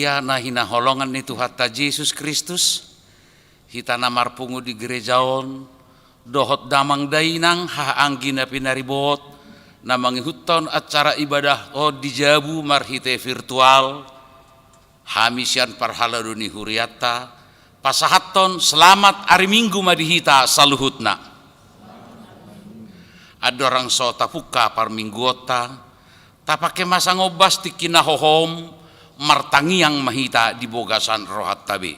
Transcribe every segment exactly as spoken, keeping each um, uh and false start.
Ia na hinaholongan ni Tuhanta Jesus Kristus, hita na marpungu di gereja on, dohot damang dainang haha anggi na pinaribot, na mangihuthon acara ibadah on di jabu marhite virtual, hami sian parhalado ni hurianta, pasahathon selamat ari Minggu ma di hita saluhutna. Andorang so tapungka parmingguonta, tapangke ma sangombas tingki na hohom, martangiang ma hita di bagasan rohanta be.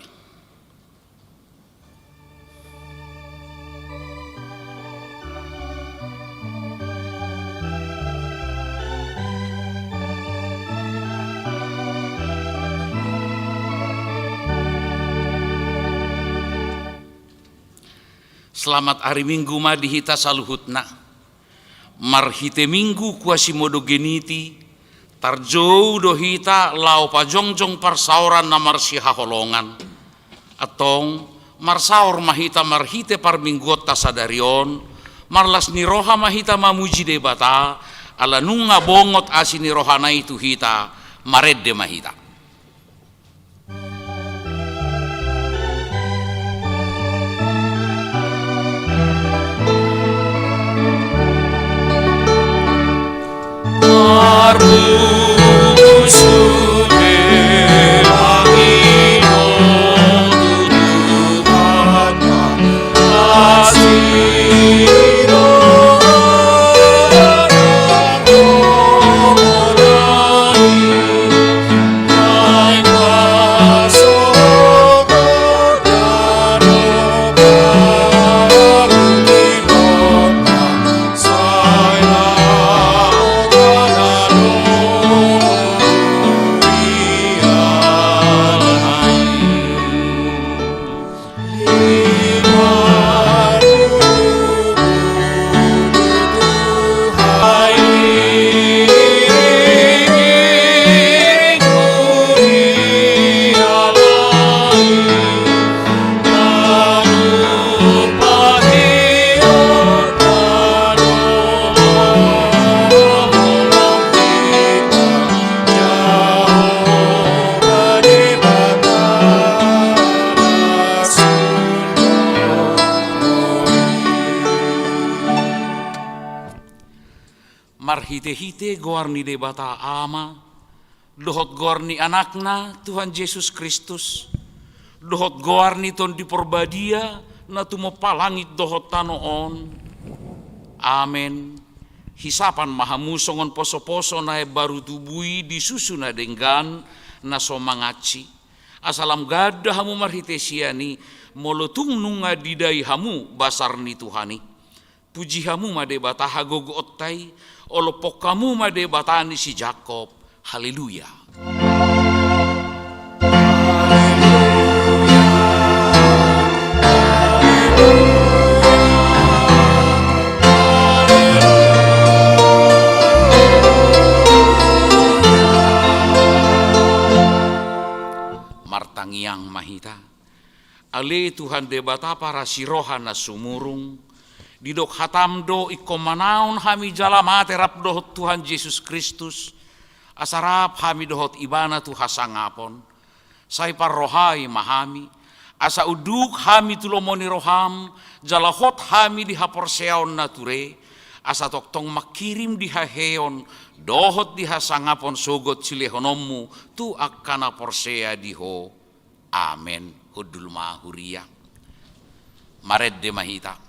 Selamat ari Minggu ma di hita saluhutna. Marhite Minggu Quasimodogeniti, tarjou do hita laho pajongjong parsaoran na marsihaholongan. Antong, marsaor ma hita marhite parmingguonta sadari on, marlas ni roha ma hita mamuji Debata, ala nunga bongot asi ni rohana i tu hita, marende ma hita. Marhitehite goar ni Debata Ama, dohot goar ni Anakna, Tuhan Jesus Kristus, dohot goar ni Tondi Porbadia, na tumompa langit dohot tano on. Amen. Hisapan ma hamu songon posoposo na imbaru tubu i di susu na denggan, na so mangansi. Asa lam ganda hamu marhite sian i, molo tung nunga didai hamu basar ni Tuhan i. Puji hamu ma Debata hagogoonta i, olophon hamu ma Debata ni si Jakob. Haleluya. Martangiang ma hita. Ale Tuhan Debata parasi roha na sumurung, didok hatam do ingkon manaon hami jala mate rap dohot Tuhan Jesus Kristus, asa rap hami dohot Ibana tu hasangapon. Sai parrohai ma hami, asa unduk hami tu lomo ni roham, jala hot hami di haporseaon na ture, asa tongtong mangkirim di haheheon, dohot di hasangapon sogot silehononmu tu angka na porsea di Ho. Amen. Hundul ma huria. Marende ma hita.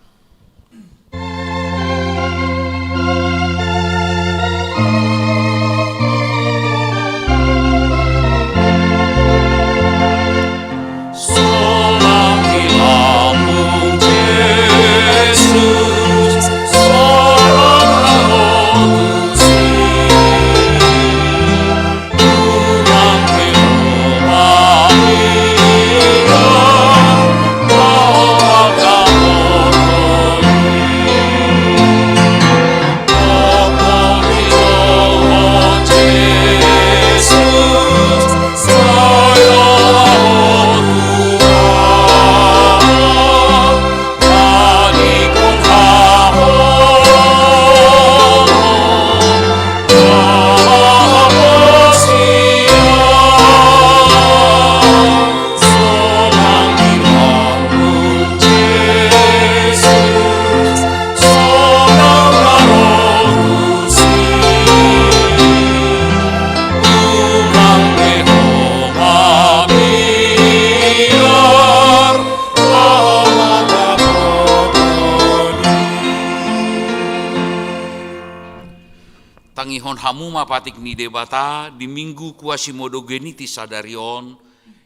Ihon hamu ma patik ni Debata di Minggu Quasimodogeniti sadari on,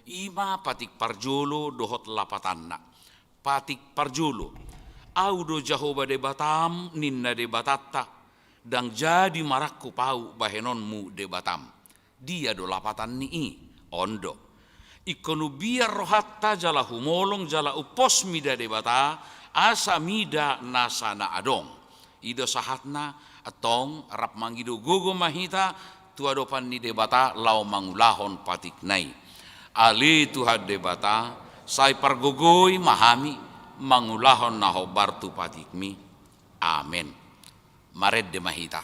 i ma patik parjolo dohot lapatanna. Patik parjolo. Ahu do Jahowa Debatam, ninna Debatanta, ndang jadi marangkup ahu bahenonmu Debatam. Dia do lapatan ni i? On do. Ingkon umbiar rohanta jala humolong jala umpos mida Debata, asa mida nasa na adong. I do sahatna, antong rap mangido gogo ma hita tu adopan ni Debata laho mangulahon patikna i. Ale Tuhan Debata, sai pargogoi ma hami mangulahon na hombar tu patikmi. Amen. Marende ma hita.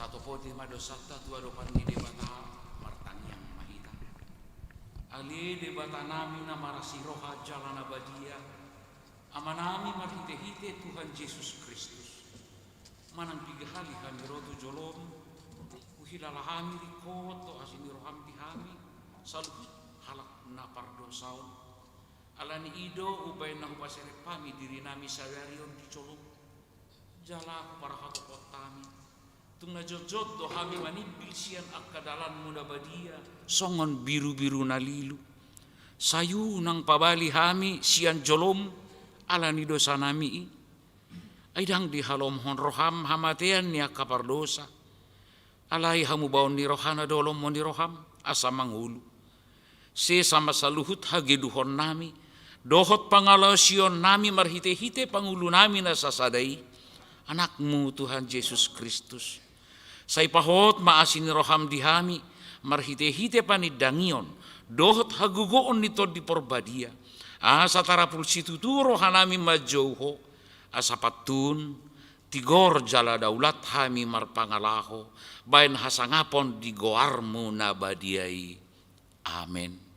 Tatopoti ma dosanta tu adopan ni Debata, martangiang ma hita. Ale Debatanami na marasi roha jala na badia, Amanami marhitehite Tuhan Jesus Kristus, manang piga hali hami ro tu jolom, huhilala hami ringkot dohot asi ni roham di hami saluhut halak na pardosa on. Alani i do umbahen na hupaserep hami dirinami sadari on di jolom, jala huparhatopot hami, tung na jotjot do hami manimbil sian angka dalanmu na badia songon birubiru na lilu. Sai unang pabali hami sian jolom ala ni dosanami i. Ai ndang dihalomhon roham hamatean ni angka pardosa. Alai hamubaon ni roha na dolom ma ni roham asa mangolu. Sesa ma saluhut hageduhonnami dohot pangalaosionnami marhitehite pangulunami na sasada i, Anakmu Tuhan Jesus Kristus. Sai pahot ma asi ni roham di hami marhitehite panindangion dohot hagogoon ni Tondi Porbadia, asa tarapul situtu rohanami manjou Ho, asa pantun tigor jala daulat hami marpangalaho bahen hasangapon di goarmu na badia i. Amen.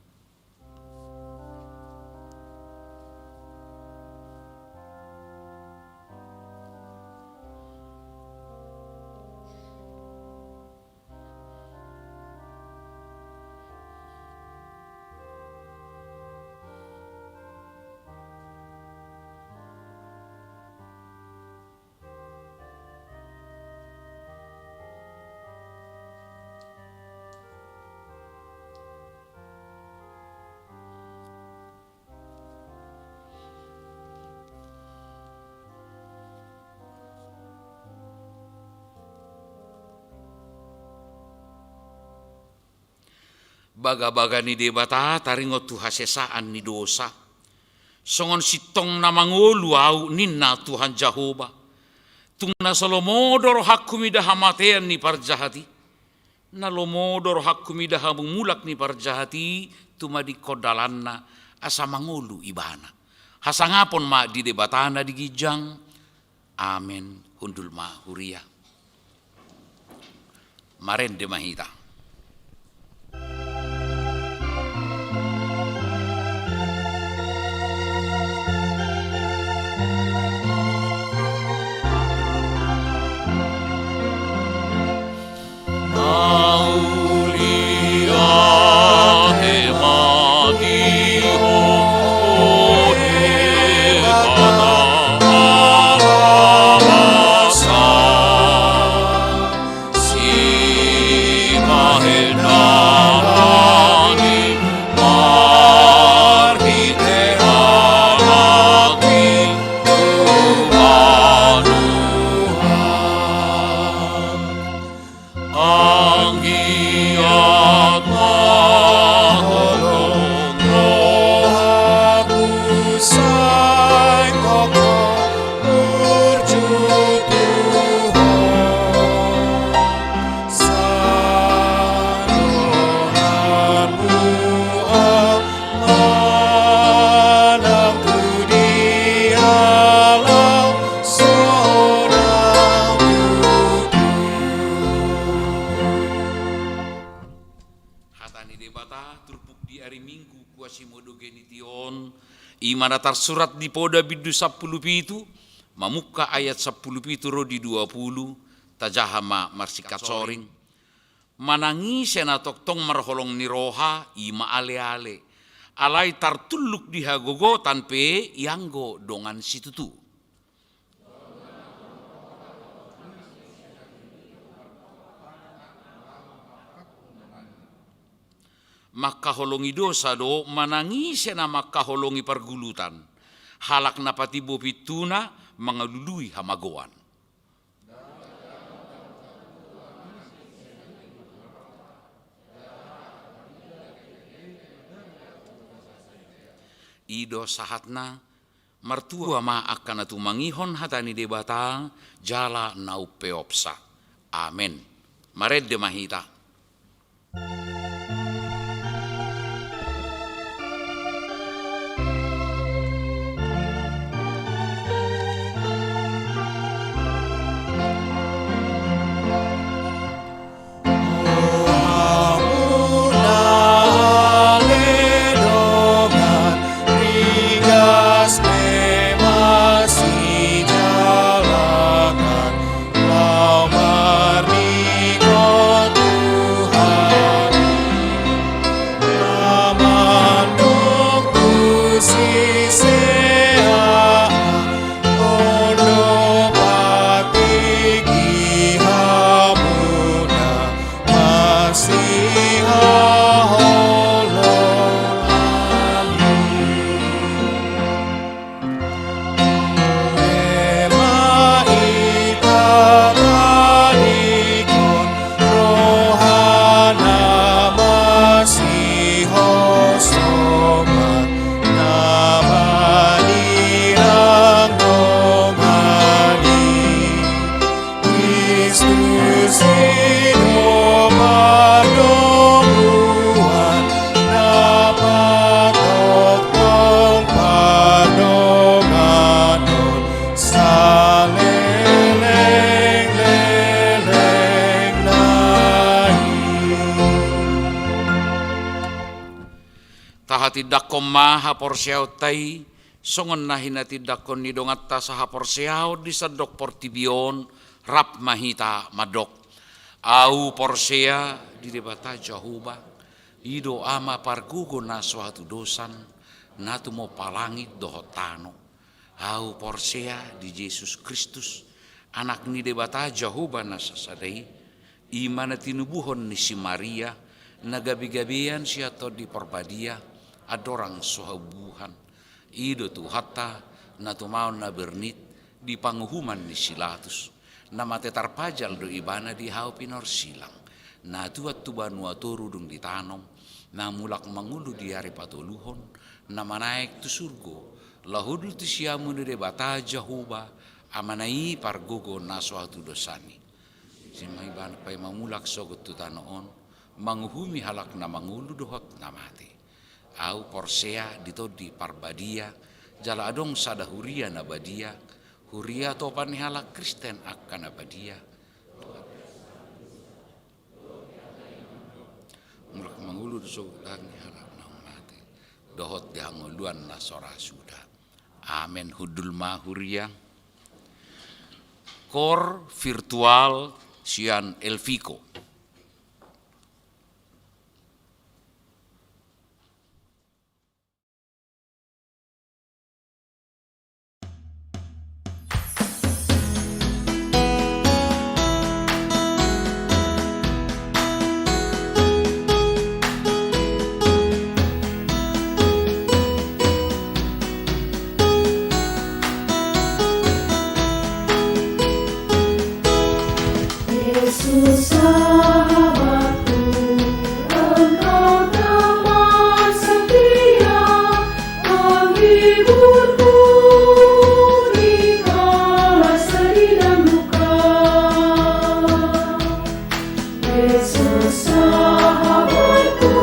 Bagabaga ni Debata taringot tu hasesaan ni dosa. Songon sintong na mangolu ahu, ninna Tuhan Jahowa. Tung na so lomo do rohangku mida hamatean ni parjahat i. Na lomo do rohangku mida hamumulak ni parjahat i, tumadingkon dalanna, asa mangolu ibana. Hasangapon ma di Debata na di ginjang. Amen. Hundul ma huria. Marende ma hita. Anggiat ma holong rohaku sai koko burju tu Ho. Sai dohononmu au manang tu dia laho sonang tutu. Hata ni Debata turpuk di ari Minggu, kuasi modogeni tion, i ma na tarsurat di Poda bindu sampulu pitu, mamungka ayat sampulu pitu ro di dua pulu, tajaha ma marsingkat soring. Manang ise na tongtong marholong ni roha, i ma aleale. Alai tartulluk di hagogotan pe ianggo dongan situtu. Mangkaholongi dosa do manang ise na mangkaholongi pargulutan, halak na patimbo pintuna mangalului hamagoan. I do sahatna. Martua ma angka na tumangihon hata ni Debata jala na umpeopsa. Amen. Marende ma hita. Kristus i do pardomuan na patongtong pardonganon salelenglelengna i. Tahatindangkon ma haporseaonta i, songon na hinatindangkon ni donganta sahaporseaon di sandok portibi on, rap ma hita mandok. Ahu porsea di Debata Jahowa, i do Ama pargogo na so hatudosan, na tumompa langit dohot tano. Ahu porsea di Jesus Kristus, Anak ni Debata Jahowa na sasada i, i ma na tinubuhon ni si Maria, na gabegabean sian Tondi Parbadia, andorang so habubuhan. I do Tuhanta, na tumaon na bernit di panguhuman ni si Latus, na mate tarpajal do ibana di hau pinorsilang, na tuat tu banua toru dung ditanom, na mulak mangolu di ari patoluhon, na manaek tu surgo, laho hundul tu siamun ni Debata Jahowa, Amana i pargogo na so hatudosan i. Sai ma ibana paima mulak sogot tu tano on, manguhumi halak na mangolu dohot na mate. Ahu porsea di Tondi Parbadia, jala adong sada huria na badia, huria topan ni halak Kristen angka na badia. Mulak mangolu do sogot di halak naung mate, dohot di hangoluan na so ra suda. Amen. Hundul ma huria. Koor virtual sian Elviko. Yesus sahabatku, Engkau teman setia, penghiburku di kala sedih dan duka. Yesus sahabatku,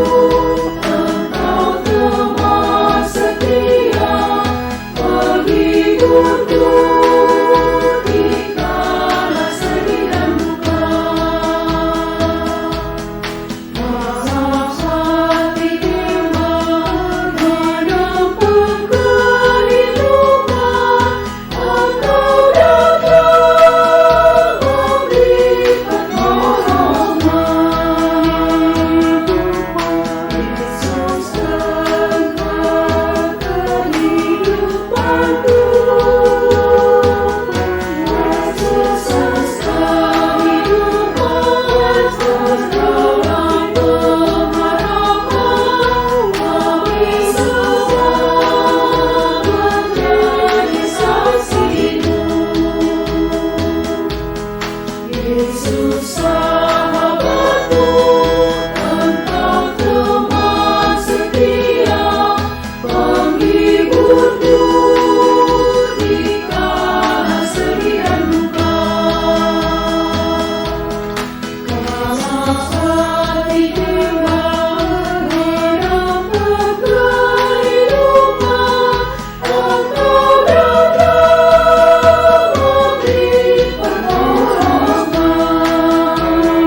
Engkau teman setia, penghiburku di kala sedih dan duka. Yesus sahabatku, Engkau teman setia, penghiburku di kala sedih dan duka. Kala hati bimbang, mendapat kehidupan, Engkau datang memberi pertolongan.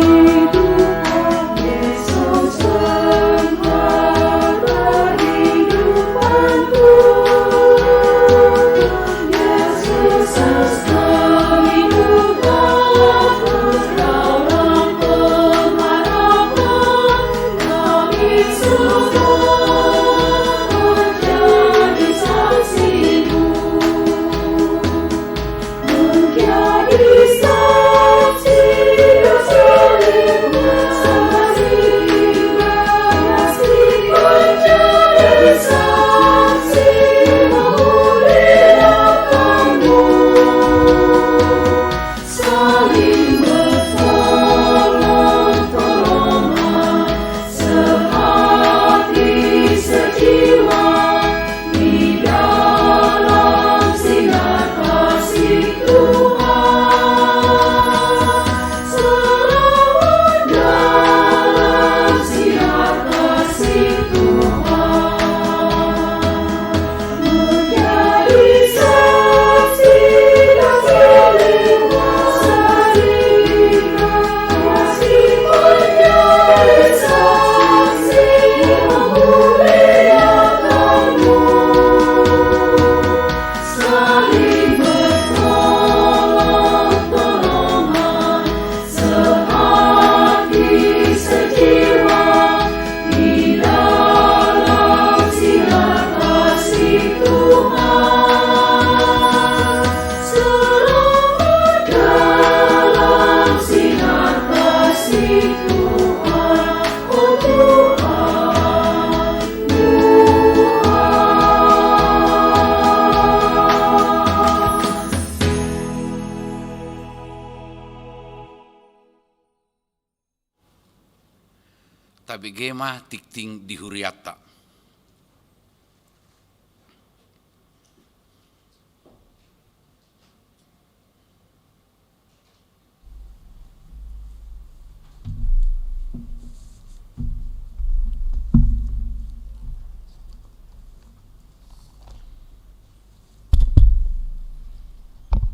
Tabege ma tingting di hurianta.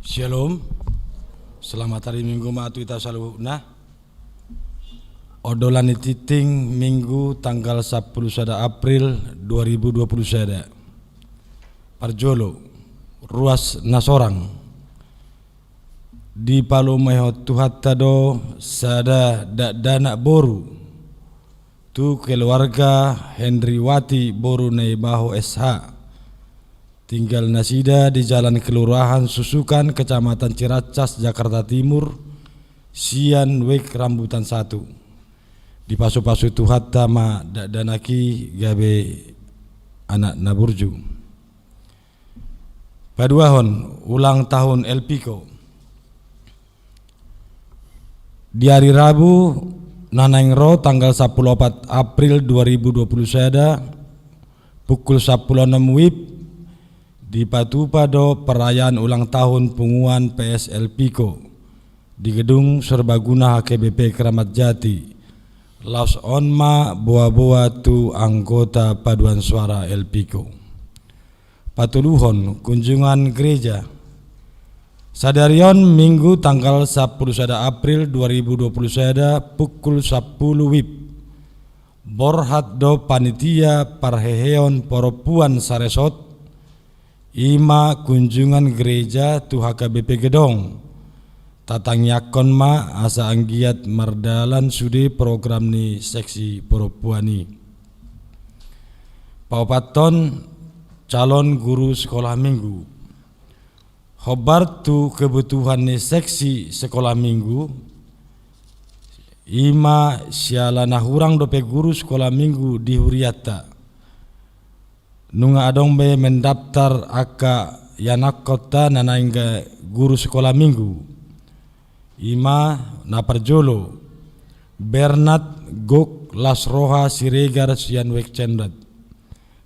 Syalom. Selamat hari Minggu ma tu hita saluhutna. Ondolan ni tingting Minggu tanggal sampulu sada April dua ribu dua pulu sada. Parjolo, ruas na sorang. Dipalumehon Tuhanta do sada dakdanak boru tu keluarga Hendriwati boru Naibaho S H. Tinggal nasida di Jalan Kelurahan Susukan, Kecamatan Ciracas, Jakarta Timur, sian Wijk Rambutan satu. Dipasupasu Tuhanta ma dakdanak i gabe anak na burju. Paduahon, ulang tahun Elpiko. Di ari Rabu na naeng ro tanggal sampulu opat April dua ribu dua pulu sada, pukul sampulu onom WIB, dipatupa do perayaan ulang tahun punguan P S Elpiko di Gedung Serbaguna H K B P Kramat Jati. Laos on ma boaboa tu anggota paduan suara Elpiko. Patoluhon, kunjungan gereja. Sadari on Minggu tanggal sampulu sada April dua ribu dua pulu sada pukul sampulu WIB, borhat do panitia parheheon parompuan saresot, i ma kunjungan gereja tu H K B P Gedong. Tatangiangkon ma asa anggiat mardalan sude program ni seksi parompuan i. Paopathon, calon guru sekolah minggu. Hombar tu kebutuhan ni seksi sekolah minggu, i ma siala na hurang dope guru sekolah minggu di hurianta. Nunga adong be mendaftar angka ianakkonta na naeng guru sekolah minggu. I ma na parjolo, Bernard Gok Las Roha Siregar sian Wijk Condet.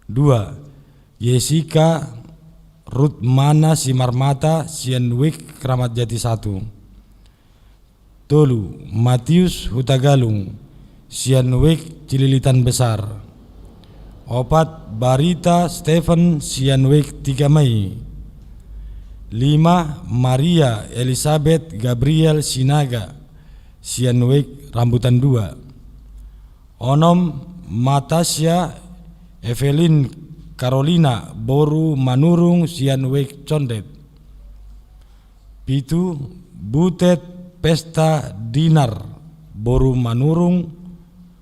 Dua, Jessica Rutmana Simarmata sian Wijk Kramat Jati satu. Tolu, Matius Hutagalung sian Wijk Cililitan Besar. Opat, Barita Stephen sian Wijk Tigamai. Lima, Maria Elizabeth Gabriel Sinaga sian Wijk Rambutan dua. Onom, Matasia Evelyn Carolina boru Manurung sian Wijk Condet. Pitu, Butet Pesta Dinar boru Manurung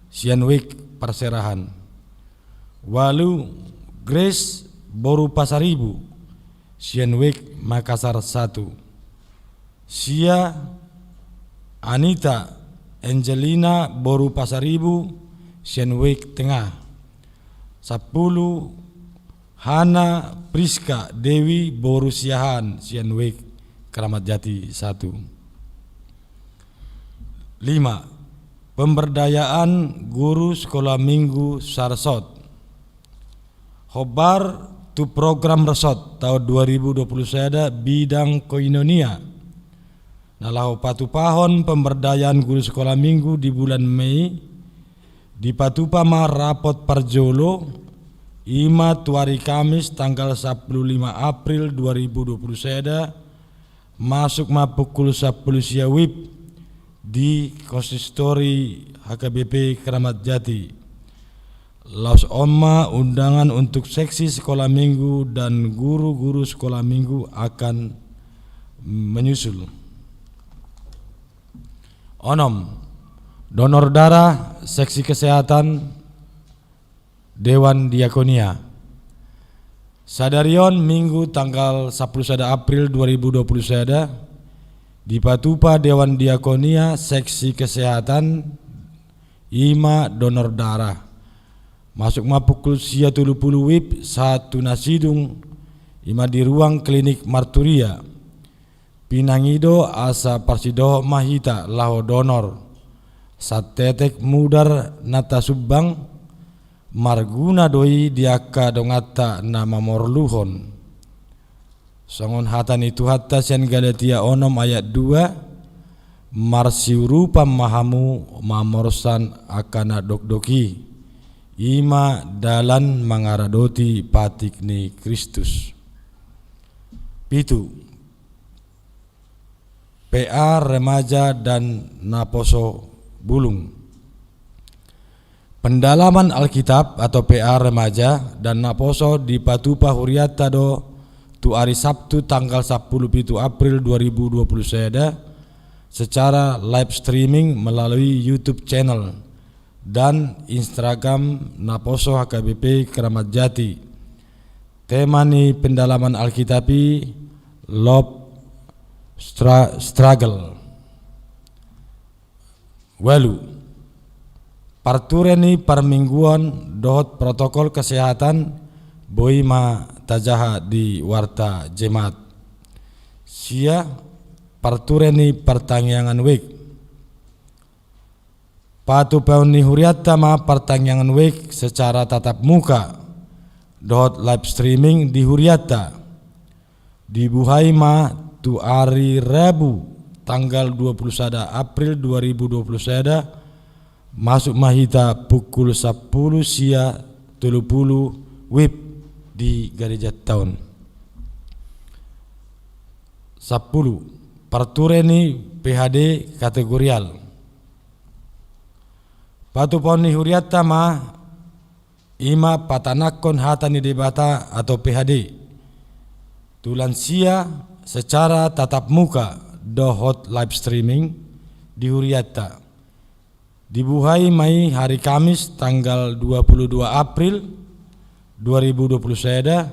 sian Wijk Parserahan. Ualu, Grace boru Pasaribu sian Wijk Makassar satu. Sia, Anita Angelina boru Pasaribu sian Wijk Tengah. Sampulu, Hana Priska Dewi boru Siahaan sian Wijk Kramat Jati satu. Lima, pemberdayaan guru sekolah minggu saresot. Hombar tu program resot taon dua ribu dua pulu sada bidang koinonia. Na laho patupahon pemberdayaan guru sekolah minggu di bulan Mei, dipatupa ma rapot parjolo, i ma tu ari Kamis tanggal sampulu lima April dua ribu dua pulu sada, masuk ma pukul sampulu sia WIB di konsistori H K B P Kramat Jati. Laos on ma undangan untuk seksi sekolah minggu dan guru-guru sekolah minggu akan menyusul. Onom, donor darah seksi kesehatan Dewan Diakonia. Sadari on Minggu tanggal sampulu sada April dua ribu dua pulu sada, dipatupa Dewan Diakonia seksi kesehatan, i ma donor darah. Masuk ma pukul sia tolu pulu WIB sahat tu na sidung, i ma di ruang klinik Marturia. Pinangido asa parsidohot ma hita laho donor. Satetek mudar na tasumbang, marguna do i di angka donganta na mamorluhon. Songon hata ni Tuhanta sian Galatia onom ayat dua, marsiurupan ma hamu mamorsan angka na dokdok i, i ma dalan mangaradoti patik ni Kristus. Pitu. P A remaja dan naposo bulung. Pendalaman Alkitab atau P A remaja dan naposo dipatupa hurianta do tu ari Sabtu tanggal sampulu pitu April dua ribu dua pulu sada secara live streaming melalui YouTube channel dan Instagram Naposo H K B P Kramat Jati. Tema ni pendalaman Alkitab i, Love Stra-, Struggle. Ualu. Parture ni parmingguon dohot protokol kesehatan boi ma tajaha di warta Jemaat. Sia. Parture ni partangiangan wijk. Patupaon ni hurianta ma partangiangan wijk secara tatap muka dohot live streaming di hurianta. Dibuhai ma tu ari Rabu tanggal dua pulu sada April dua ribu dua pulu sada, masuk ma hita pukul sampulu sia tolu pulu wib di garejanta on. Sampulu. Parture ni P H D kategorial. Patupaon ni hurianta ma, i ma patanakkon hata ni Debata atau P H D tu lansia secara tatap muka dohot live streaming di hurianta. Dibuhai ma i hari Kamis tanggal dua pulu dua April dua ribu dua pulu sada,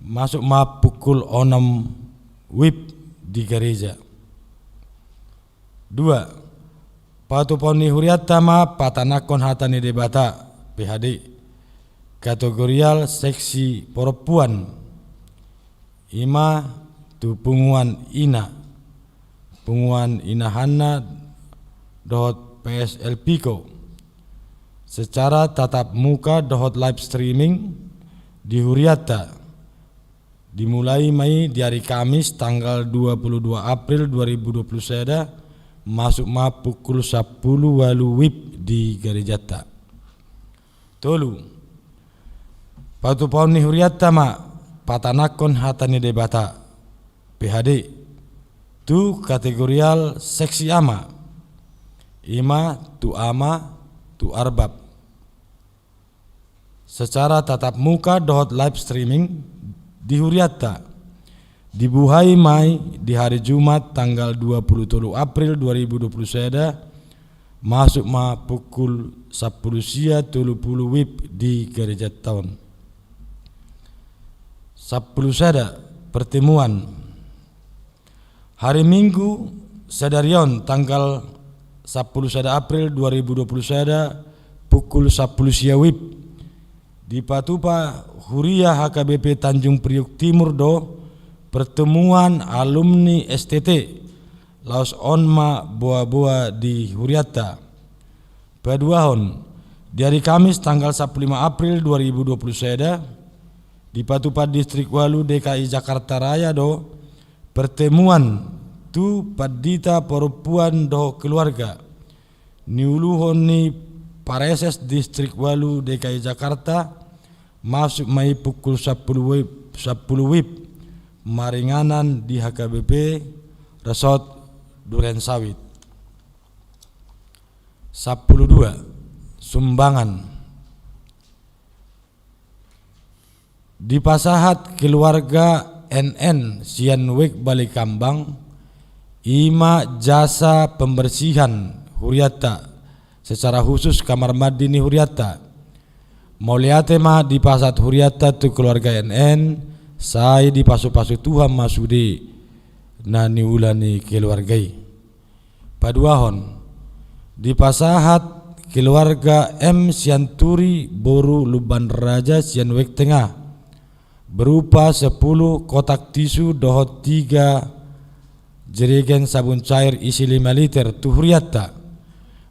masuk ma pukul onom wib di gareja. Dua. Patupaon ni hurianta ma patanakkon hata ni Debata, P H D, kategorial seksi perempuan, i ma tu punguan ina, punguan inahanna dohot P S L Piko, secara tatap muka dohot live streaming di hurianta. Dimulai ma i di ari Kamis tanggal dua pulu dua April dua ribu dua pulu sada, masuk ma pukul sampulu ualu wib di garejanta. Tolu. Patupaon ni hurianta ma patanakkon hata ni Debata, P H D, tu kategorial seksi ama, i ma tu ama, tu arbab, secara tatap muka dohot live streaming di hurianta. Dibuhai ma i di hari Jumat tanggal dua pulu tolu April dua ribu dua pulu sada, masuk ma pukul sampulu sia tolu pulu wib di garejanta on. Sampulu sada. Pertemuan. Hari Minggu sadari on tanggal sampulu sada April dua ribu dua pulu sada, pukul sampulu sia wib, dipatupa huria H K B P Tanjung Priok Timur do pertemuan alumni S T T. Laos on ma boa-boa di hurianta. Paduahon. Di ari Kamis tanggal sampulu lima April dua ribu dua pulu sada, dipatupa Distrik Ualu D K I Jakarta Raya do pertemuan tu pandita perempuan dohot keluarga niuluhon ni Pareses Distrik Ualu D K I Jakarta, masuk ma i pukul sampulu wib, sampulu wib, maringanan di H K B P Resort Duren Sawit. Sampulu dua. Sumbangan. Dipasahat keluarga N N sian Wijk Balekambang, i ma jasa pembersihan hurianta, secara khusus kamar mandi ni hurianta. Mauliate ma dipasahat hurianta tu keluarga N N, sai dipasu-pasu Tuhan ma sude na niula ni keluarga i. Paduahon. Dipasahat keluarga M Sianturi boru Lumban Raja sian Wijk Tengah, berupa sepuluh kotak tisu dohot tiga jerigen sabun cair isi lima liter tu hurianta.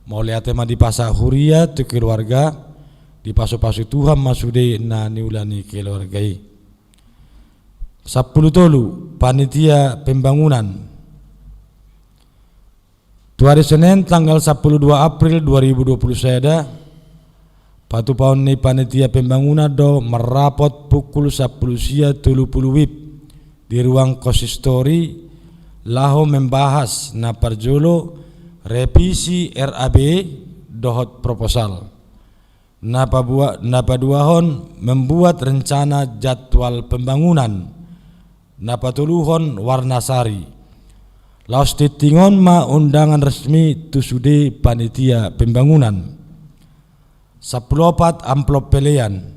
Mauliate ma di pasahat huria tu keluarga, dipasupasu Tuhan ma sude na niula ni keluarga i. Sampulu tolu, panitia pembangunan. Tu ari Senen tanggal sampulu dua April dua ribu dua pulu sada, patupaon ni panitia pembangunan do marrapot pukul sampulu sia tolu pulu wib di ruang konsistori laho membahas na parjolo revisi R A B dohot proposal. Na pabua-, na paduahon membuat rencana jadwal pembangunan. Na patoluhon warna sari. Laos tingting on ma undangan resmi tu sude panitia pembangunan. Sampulu opat amplop pelean.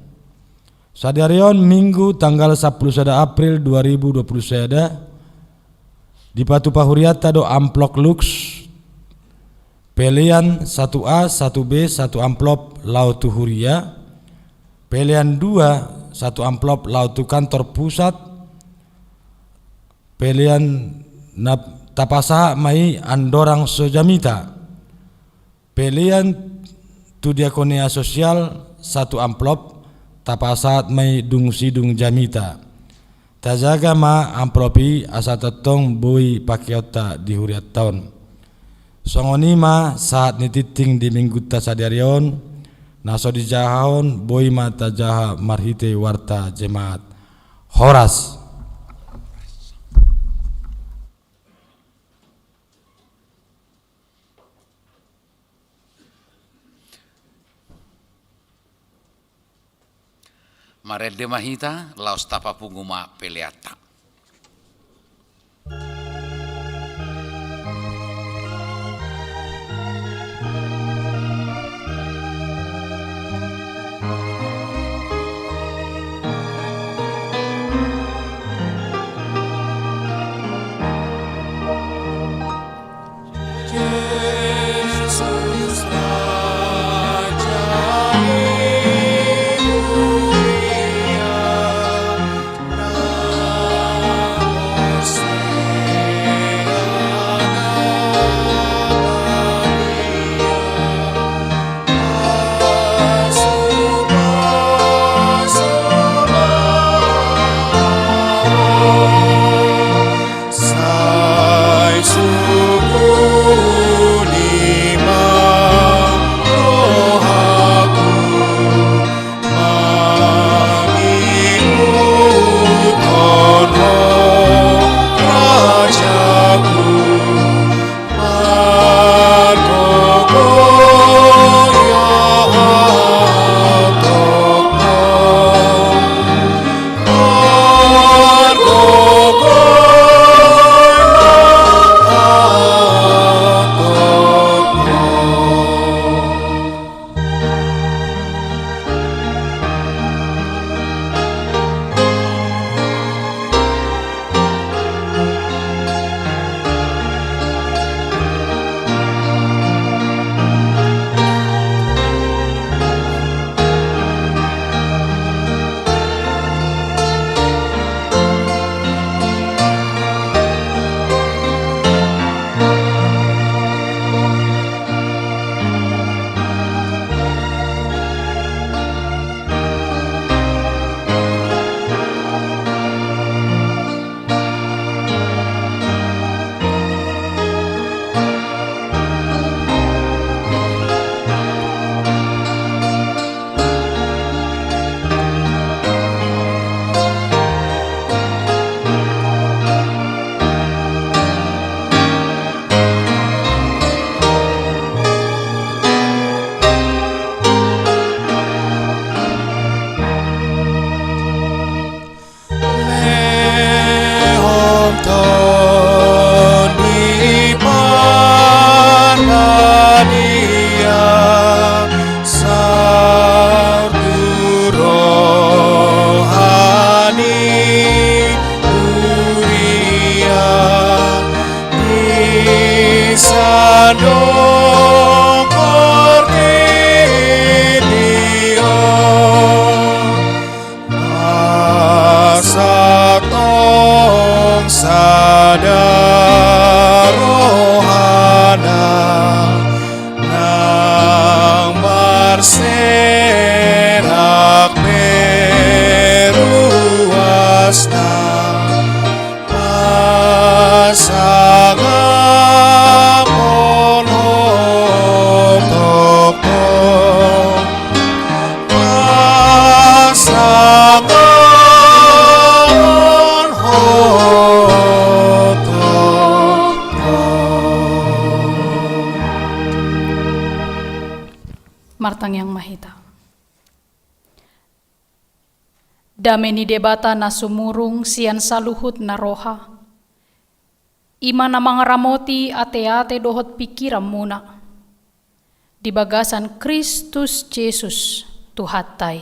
Sadari on Minggu tanggal sampulu sada April dua ribu dua pulu sada, dipatupa hurianta do amplop lux, pelean satu A, satu B, satu amplop laho tu huria, pelean dua, satu amplop laho tu kantor pusat, pelean na tapasahat ma i andorang so jamita, pelean tu diakonia sosial satu amplop, tapasahat ma i dung sidung jamita. Tajaga ma amplop i asa tongtong boi pakeonta di hurianta on. Songon i ma sahat ni tingting di Minggunta sadari on, na so dijahahon boi ma tajaha marhite warta jemaat. Horas. Marende ma hita, laos tapapungu ma peleanta. Martangiang ma hita. Dame ni Debata na sumurung sian saluhutna roha, i ma na mangaramoti ateate dohot pingkiranmuna, di bagasan Kristus Jesus Tuhanta i.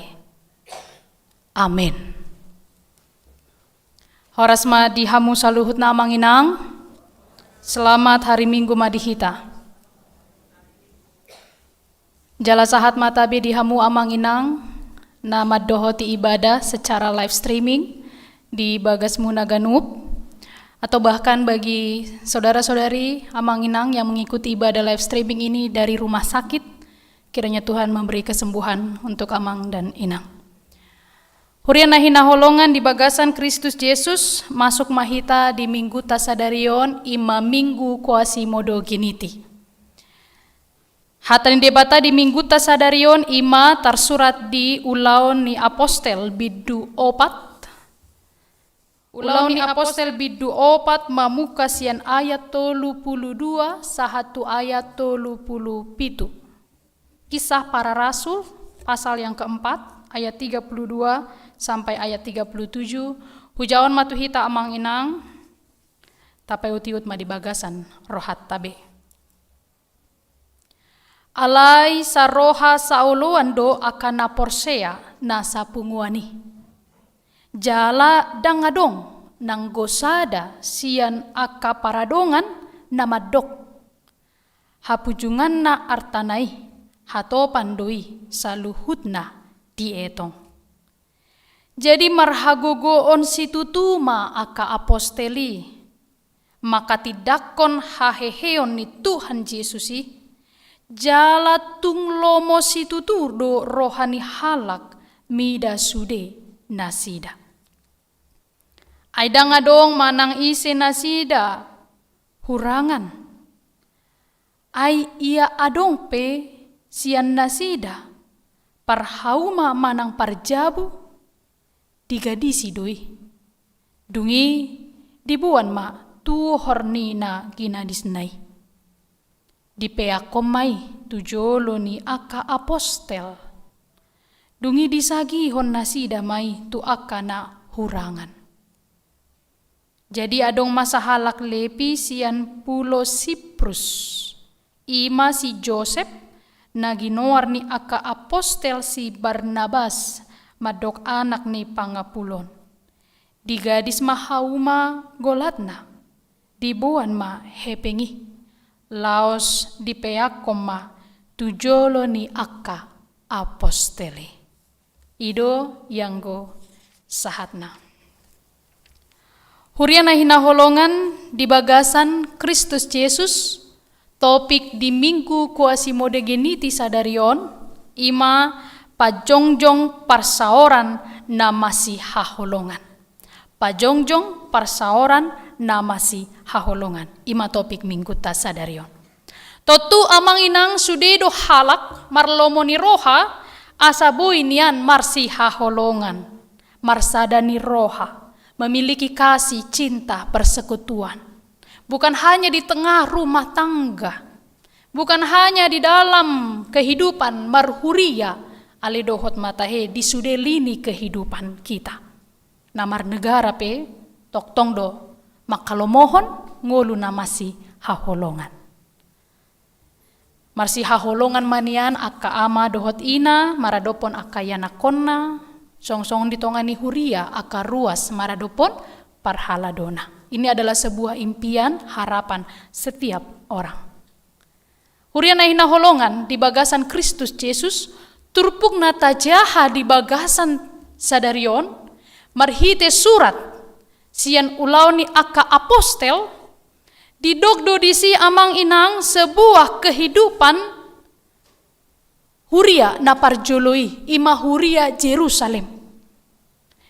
Amen. Horas ma di hamu saluhutna amang inang. Selamat hari Minggu ma di hita. Jala sahat ma tabe di hamu amang inang na mandohoti ibadah secara live streaming di bagasmuna ganup, atau bahkan bagi saudara-saudari amang inang yang mengikuti ibadah live streaming ini dari rumah sakit, kiranya Tuhan memberi kesembuhan untuk amang dan inang. Huria na hinaholongan di bagasan Kristus Jesus, masuk ma hita di mingguta sadari on, i ma Minggu Quasimodogeniti. Hata ni Debata di mingguta sadari on i ma tarsurat di Ulaon ni Apostel bindu opat. Ulaon ni Apostel bindu opat mamungka sian ayat tolu pulu dua sahat tu ayat tolu pulu pitu. Kisah Para Rasul, pasal yang keempat, ayat tiga puluh dua sampai ayat tiga puluh tujuh. Hujaon ma tu hita amang inang, tapaihut-ihut ma di bagasan rohanta be. Alai saroha saoloan do angka na porsea na sapunguan i. Jala ndang adong nanggo sada sian angka paradongan na mandok: Hapujunganna artana i, hatopan do i saluhutna dietong. Jadi marhagogoon situtu ma angka apostel i, manghatindanghon haheheon ni Tuhan Jesus i, jala tung lomo situtu do roha ni halak mida sude nasida. Ai ndang adong manang ise nasida hurangan. Ai ia adong pe sian nasida parhauma manang parjabu, digadisi do i. Dung i diboan ma tuhor ni na ginadisna i. Dipeakhon ma i tu jolo ni angka apostel. Dung i disagihon nasida ma i tu angka na hurangan. Jadi adong ma sahalak Lepi sian pulo Siprus, i ma si Josep, na ginoar ni angka apostel si Barnabas, mandok anak ni pangapulon. Digadis ma hauma golatna, diboan ma hepeng i, laos dipeakhon ma tu jolo ni angka apostel i. I do ianggo sahatna. Huria na hinaholongan di bagasan Kristus Jesus, topik di Minggu Quasimodogeniti sadari on i ma pajongjong parsaoran na masihaholongan. Pajongjong parsaoran na masihaholongan, i ma topik mingguta sadari on. Tontu amang inang, sude do halak marlomo ni roha asa boi nian marsihaholongan, marsada ni roha, memiliki kasih, cinta, persekutuan. Bukan hanya di tengah rumah tangga, bukan hanya di dalam kehidupan marhuria, alai dohot ma tahe di sude lini kehidupan kita. Na marnegara pe tongtong do manghalomohon ngolu na masihaholongan. Marsihaholongan ma nian angka ama dohot ina maradophon angka ianakhonna, songon-songon di tonga ni huria angka ruas maradophon parhaladona. Ini adalah sebuah impian, harapan setiap orang. Huria na hinaholongan di bagasan Kristus Jesus, turpuk na tajaha di bagasan sadari on, marhite surat sian Ulaon ni angka Apostel, didok do disi amang inang sebuah kehidupan huria na parjolo i, i ma huria Jerusalem.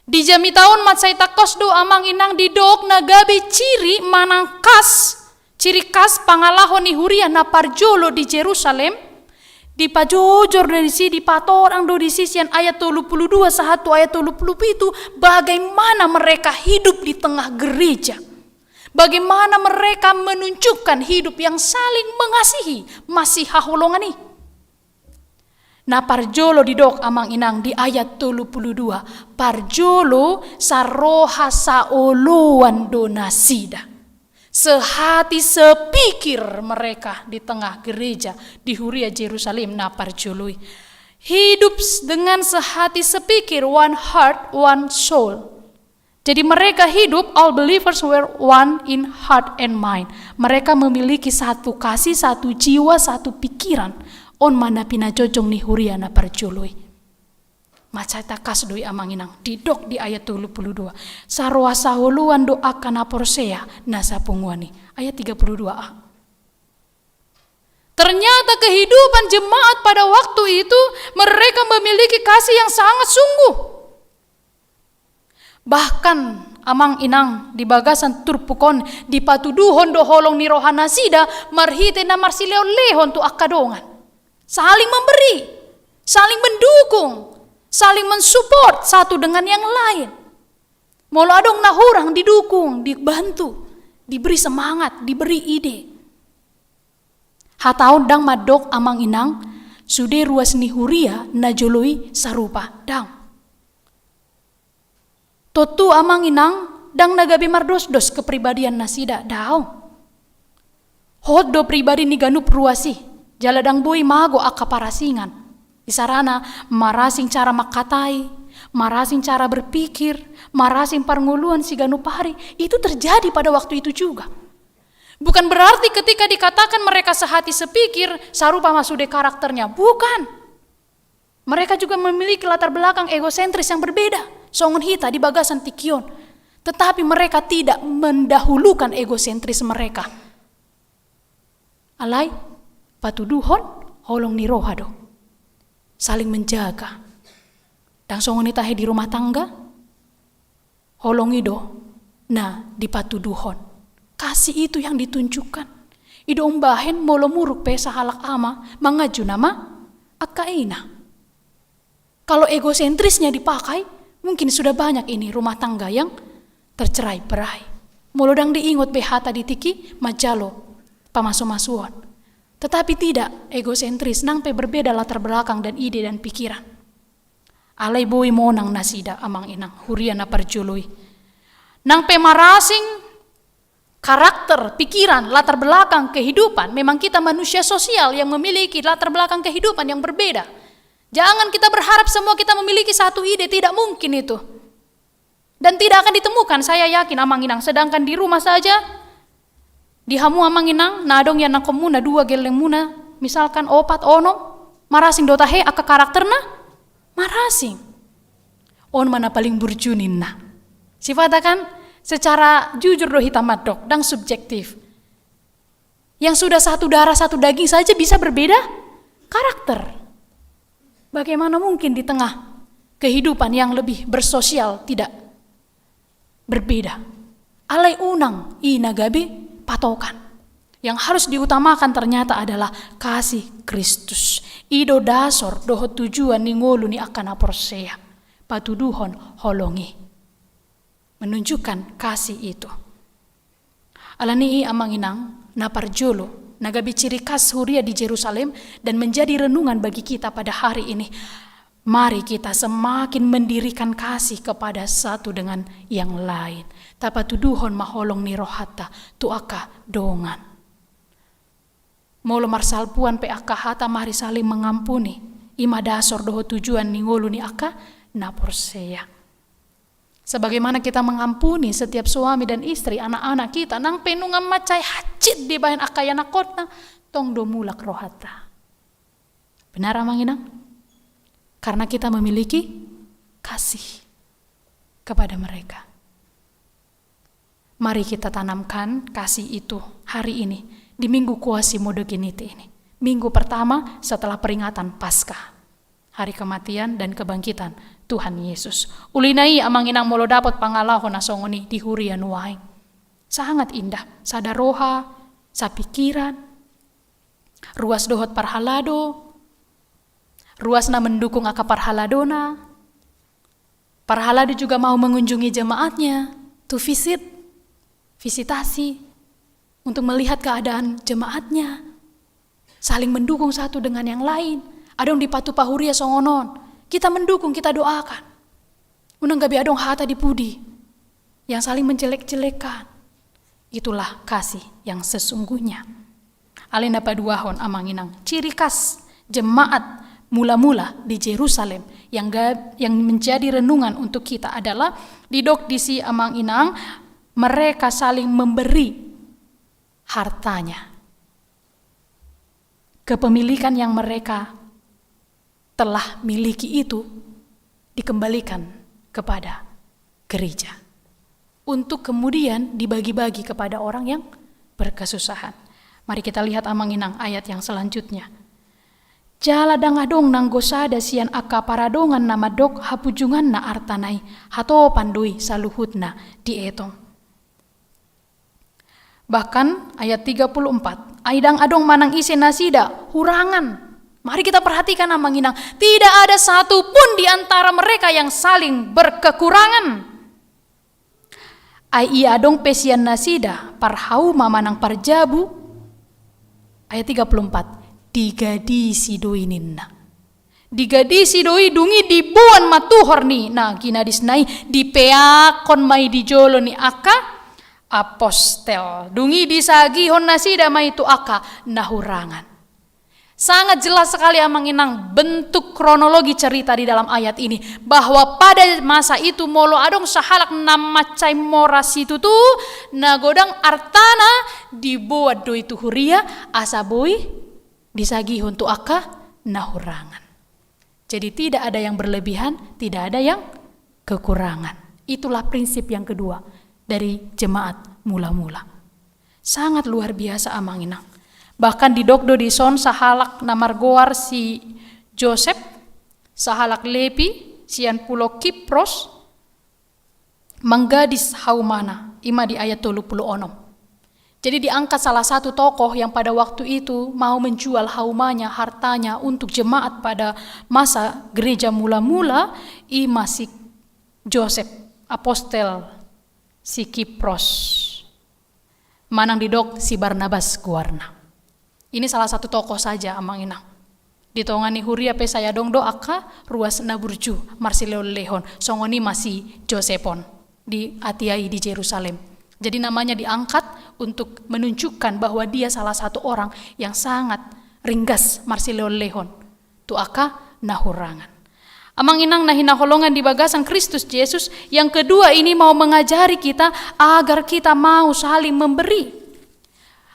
Di jamita on mansai tangkas do amang inang didok na gabe ciri manang khas, ciri khas pangalaho ni huria na parjolo di Jerusalem, dipajojor do disi, dipatodang do disi sian ayat tolu pulu dua sahat tu ayat tolu pulu pitu, bagaimana mereka hidup di tengah gereja. Bagaimana mereka menunjukkan hidup yang saling mengasihi, masihaholongan i. Na parjolo didok amang inang di ayat tolu pulu dua, parjolo saroha saoloan do nasida. Sehati sepikir mereka di tengah gereja di huria Jerusalem na parjolo i. Hidup s-, dengan sehati sepikir, one heart, one soul. Jadi mereka hidup, all believers were one in heart and mind. Mereka memiliki satu kasih, satu jiwa, satu pikiran. On ma na pinajojong ni huria na parjolo i. Mansai tangkas do i amang inang, didok di ayat tolu pulu dua. Saroha saoloan do angka na porsea na sapunguan i. Ayat tiga pulu dua a. Ternyata kehidupan jemaat pada waktu itu, mereka memiliki kasih yang sangat sungguh. Bahkan amang inang di bagasan turpuk on dipatuduhon do holong ni roha nasida marhite na marsilehonlehon tu angka dongan. Saling memberi, saling mendukung, saling mensupport satu dengan yang lain. Molo adong na hurang didukung, dibantu, diberi semangat, diberi ide. Hata on ndang mandok amang inang, sude ruas ni huria na jolo i sarupa, ndang. Tontu amang inang, ndang na gabe mardosdos kepribadian nasida, daong. Hot do pribadi ni ganup ruas i, jala ndang boi mago angka parasingan. Isarana marasing cara mangkatai, marasing cara berpikir, marasing parngoluan siganup ari, itu terjadi pada waktu itu juga. Bukan berarti ketika dikatakan mereka sehati sepikir, sarupa ma sude karakternya. Bukan. Mereka juga memiliki latar belakang egosentris yang berbeda. Songon hita di bagasan tingki on. Tetapi mereka tidak mendahulukan egosentris mereka. Alai, patuduhon holong ni roha do. Saling menjaga. Ndang songon i tahe di rumah tangga, holong i do na dipatuduhon. Kasih itu yang ditunjukkan. I do umbahen molo muruk pe sahalak ama, manganju nama angka ina. Kalau egosentrisnya dipakai, mungkin sudah banyak ini rumah tangga yang tercerai berai. Molo ndang diingot be hata di tingki, manjalo pamasumasuon. Tetapi tidak egosentris, nang pe berbeda latar belakang dan ide dan pikiran. Alai boi monang nasida amang inang, huria na parjolo i. Nang pe marasing karakter, pikiran, latar belakang kehidupan, memang kita manusia sosial yang memiliki latar belakang kehidupan yang berbeda. Jangan kita berharap semua kita memiliki satu ide, tidak mungkin itu. Dan tidak akan ditemukan, saya yakin amang inang. Sedangkan di rumah saja, di hamu amang inang, na adong ianakhonmuna, dua gellengmuna, misalkan opat, onom, marasing do tahe angka karakterna? Marasing. On ma na paling burju ninna. Sipata kan secara jujur do hita mandok, ndang subjektif. Yang sudah satu darah, satu daging saja bisa berbeda karakter. Bagaimana mungkin di tengah kehidupan yang lebih bersosial tidak berbeda? Alai unang i na gabe patokan. Yang harus diutamakan ternyata adalah kasih Kristus. I do dasor dohot tujuan ni ngolu ni angka na porsea. Patuduhon holong i. Menunjukkan kasih itu. Alani i amang inang, na parjolo, na gabe ciri khas huria di Jerusalem dan menjadi renungan bagi kita pada hari ini. Mari kita semakin mendirikan kasih kepada satu dengan yang lain. Tapatuduhon ma holong ni rohanta tu angka dongan. Molo marsalpuan pe angka hata, mari saling mengampuni. I ma dasor dohot tujuan ni ngolu ni angka na porsea. Sebagaimana kita mengampuni setiap suami dan istri, anak-anak kita, nang pe nunga mansai hansit dibahen angka ianakhonna, tong do mulak rohanta. Benar amang inang? Karena kita memiliki kasih kepada mereka. Mari kita tanamkan kasih itu hari ini, di Minggu Quasimodogeniti ini. Minggu pertama setelah peringatan Paskah. Hari kematian dan kebangkitan Tuhan Yesus. Uli na i amang inang, molo dapot pangalaho na songon i di huria nuaeng. Sangat indah, sada roha, sapikiran, ruas dohot parhalado, ruas na mendukung angka parhaladona. Parhalado juga mau mengunjungi jemaatnya, to visit, visitasi, untuk melihat keadaan jemaatnya. Saling mendukung satu dengan yang lain. Adong dipatupa huria songon on. Kita mendukung, kita doakan. Unang gabe adong hata di pudi yang saling menjelek-jelekkan. Itulah kasih yang sesungguhnya. Alai na paduahon, amang inang, ciri khas jemaat mula-mula di Jerusalem yang ga-, yang menjadi renungan untuk kita adalah didok disi, amang inang, mereka saling memberi hartanya. Kepemilikan yang mereka telah miliki itu dikembalikan kepada gereja untuk kemudian dibagi-bagi kepada orang yang berkesusahan. Mari kita lihat, amang inang, ayat yang selanjutnya. Jala ndang adong nanggo sada sian angka paradongan na mandok hapujunganna artana i, hatopan do i saluhutna dietong. Bahkan ayat tiga puluh empat, ai ndang adong manang ise nasida hurangan. Mari kita perhatikan, amang inang, tidak ada satu pun di antara mereka yang saling berkekurangan. Ai ia adong pe sian nasida parhauma manang parjabu. Ayat tiga puluh empat, digadisi do i ninna. Digadisi do i, dung i diboan ma tuhor ni na ginadisna i, dipeakkon ma i di jolo ni angka apostel. Dung i disagihon nasida ma i tu angka na hurangan. Sangat jelas sekali, amang inang, bentuk kronologi cerita di dalam ayat ini, bahwa pada masa itu molo adong sahalak na mansai mora situtu, na godang artana diboan do i tu huria asa boi disagihon tu angka na hurangan. Jadi tidak ada yang berlebihan, tidak ada yang kekurangan. Itulah prinsip yang kedua dari jemaat mula-mula. Sangat luar biasa, amang inang. Bahkan didok do dison sahalak na margoar si Josep, sahalak Lepi, sian pulo Kipros, manggadis haumana, i ma di ayat tolu puluh onom. Jadi diangkat salah satu tokoh yang pada waktu itu mau menjual haumanya, hartanya untuk jemaat pada masa gereja mula-mula, i ma si Josep, apostel si Kipros. Manang didok si Barnabas goarna. Ini salah satu tokoh saja, amang inang. Di tonga ni huria pe sai adong do angka ruas na burju marsilehon-lehon, songon i ma si Josep on di atia i di Jerusalem. Jadi namanya diangkat untuk menunjukkan bahwa dia salah satu orang yang sangat ringgas marsilehon-lehon tu angka na hurangan. Amang inang na hinaholongan di bagasan Kristus Yesus, yang kedua ini mau mengajari kita agar kita mau saling memberi.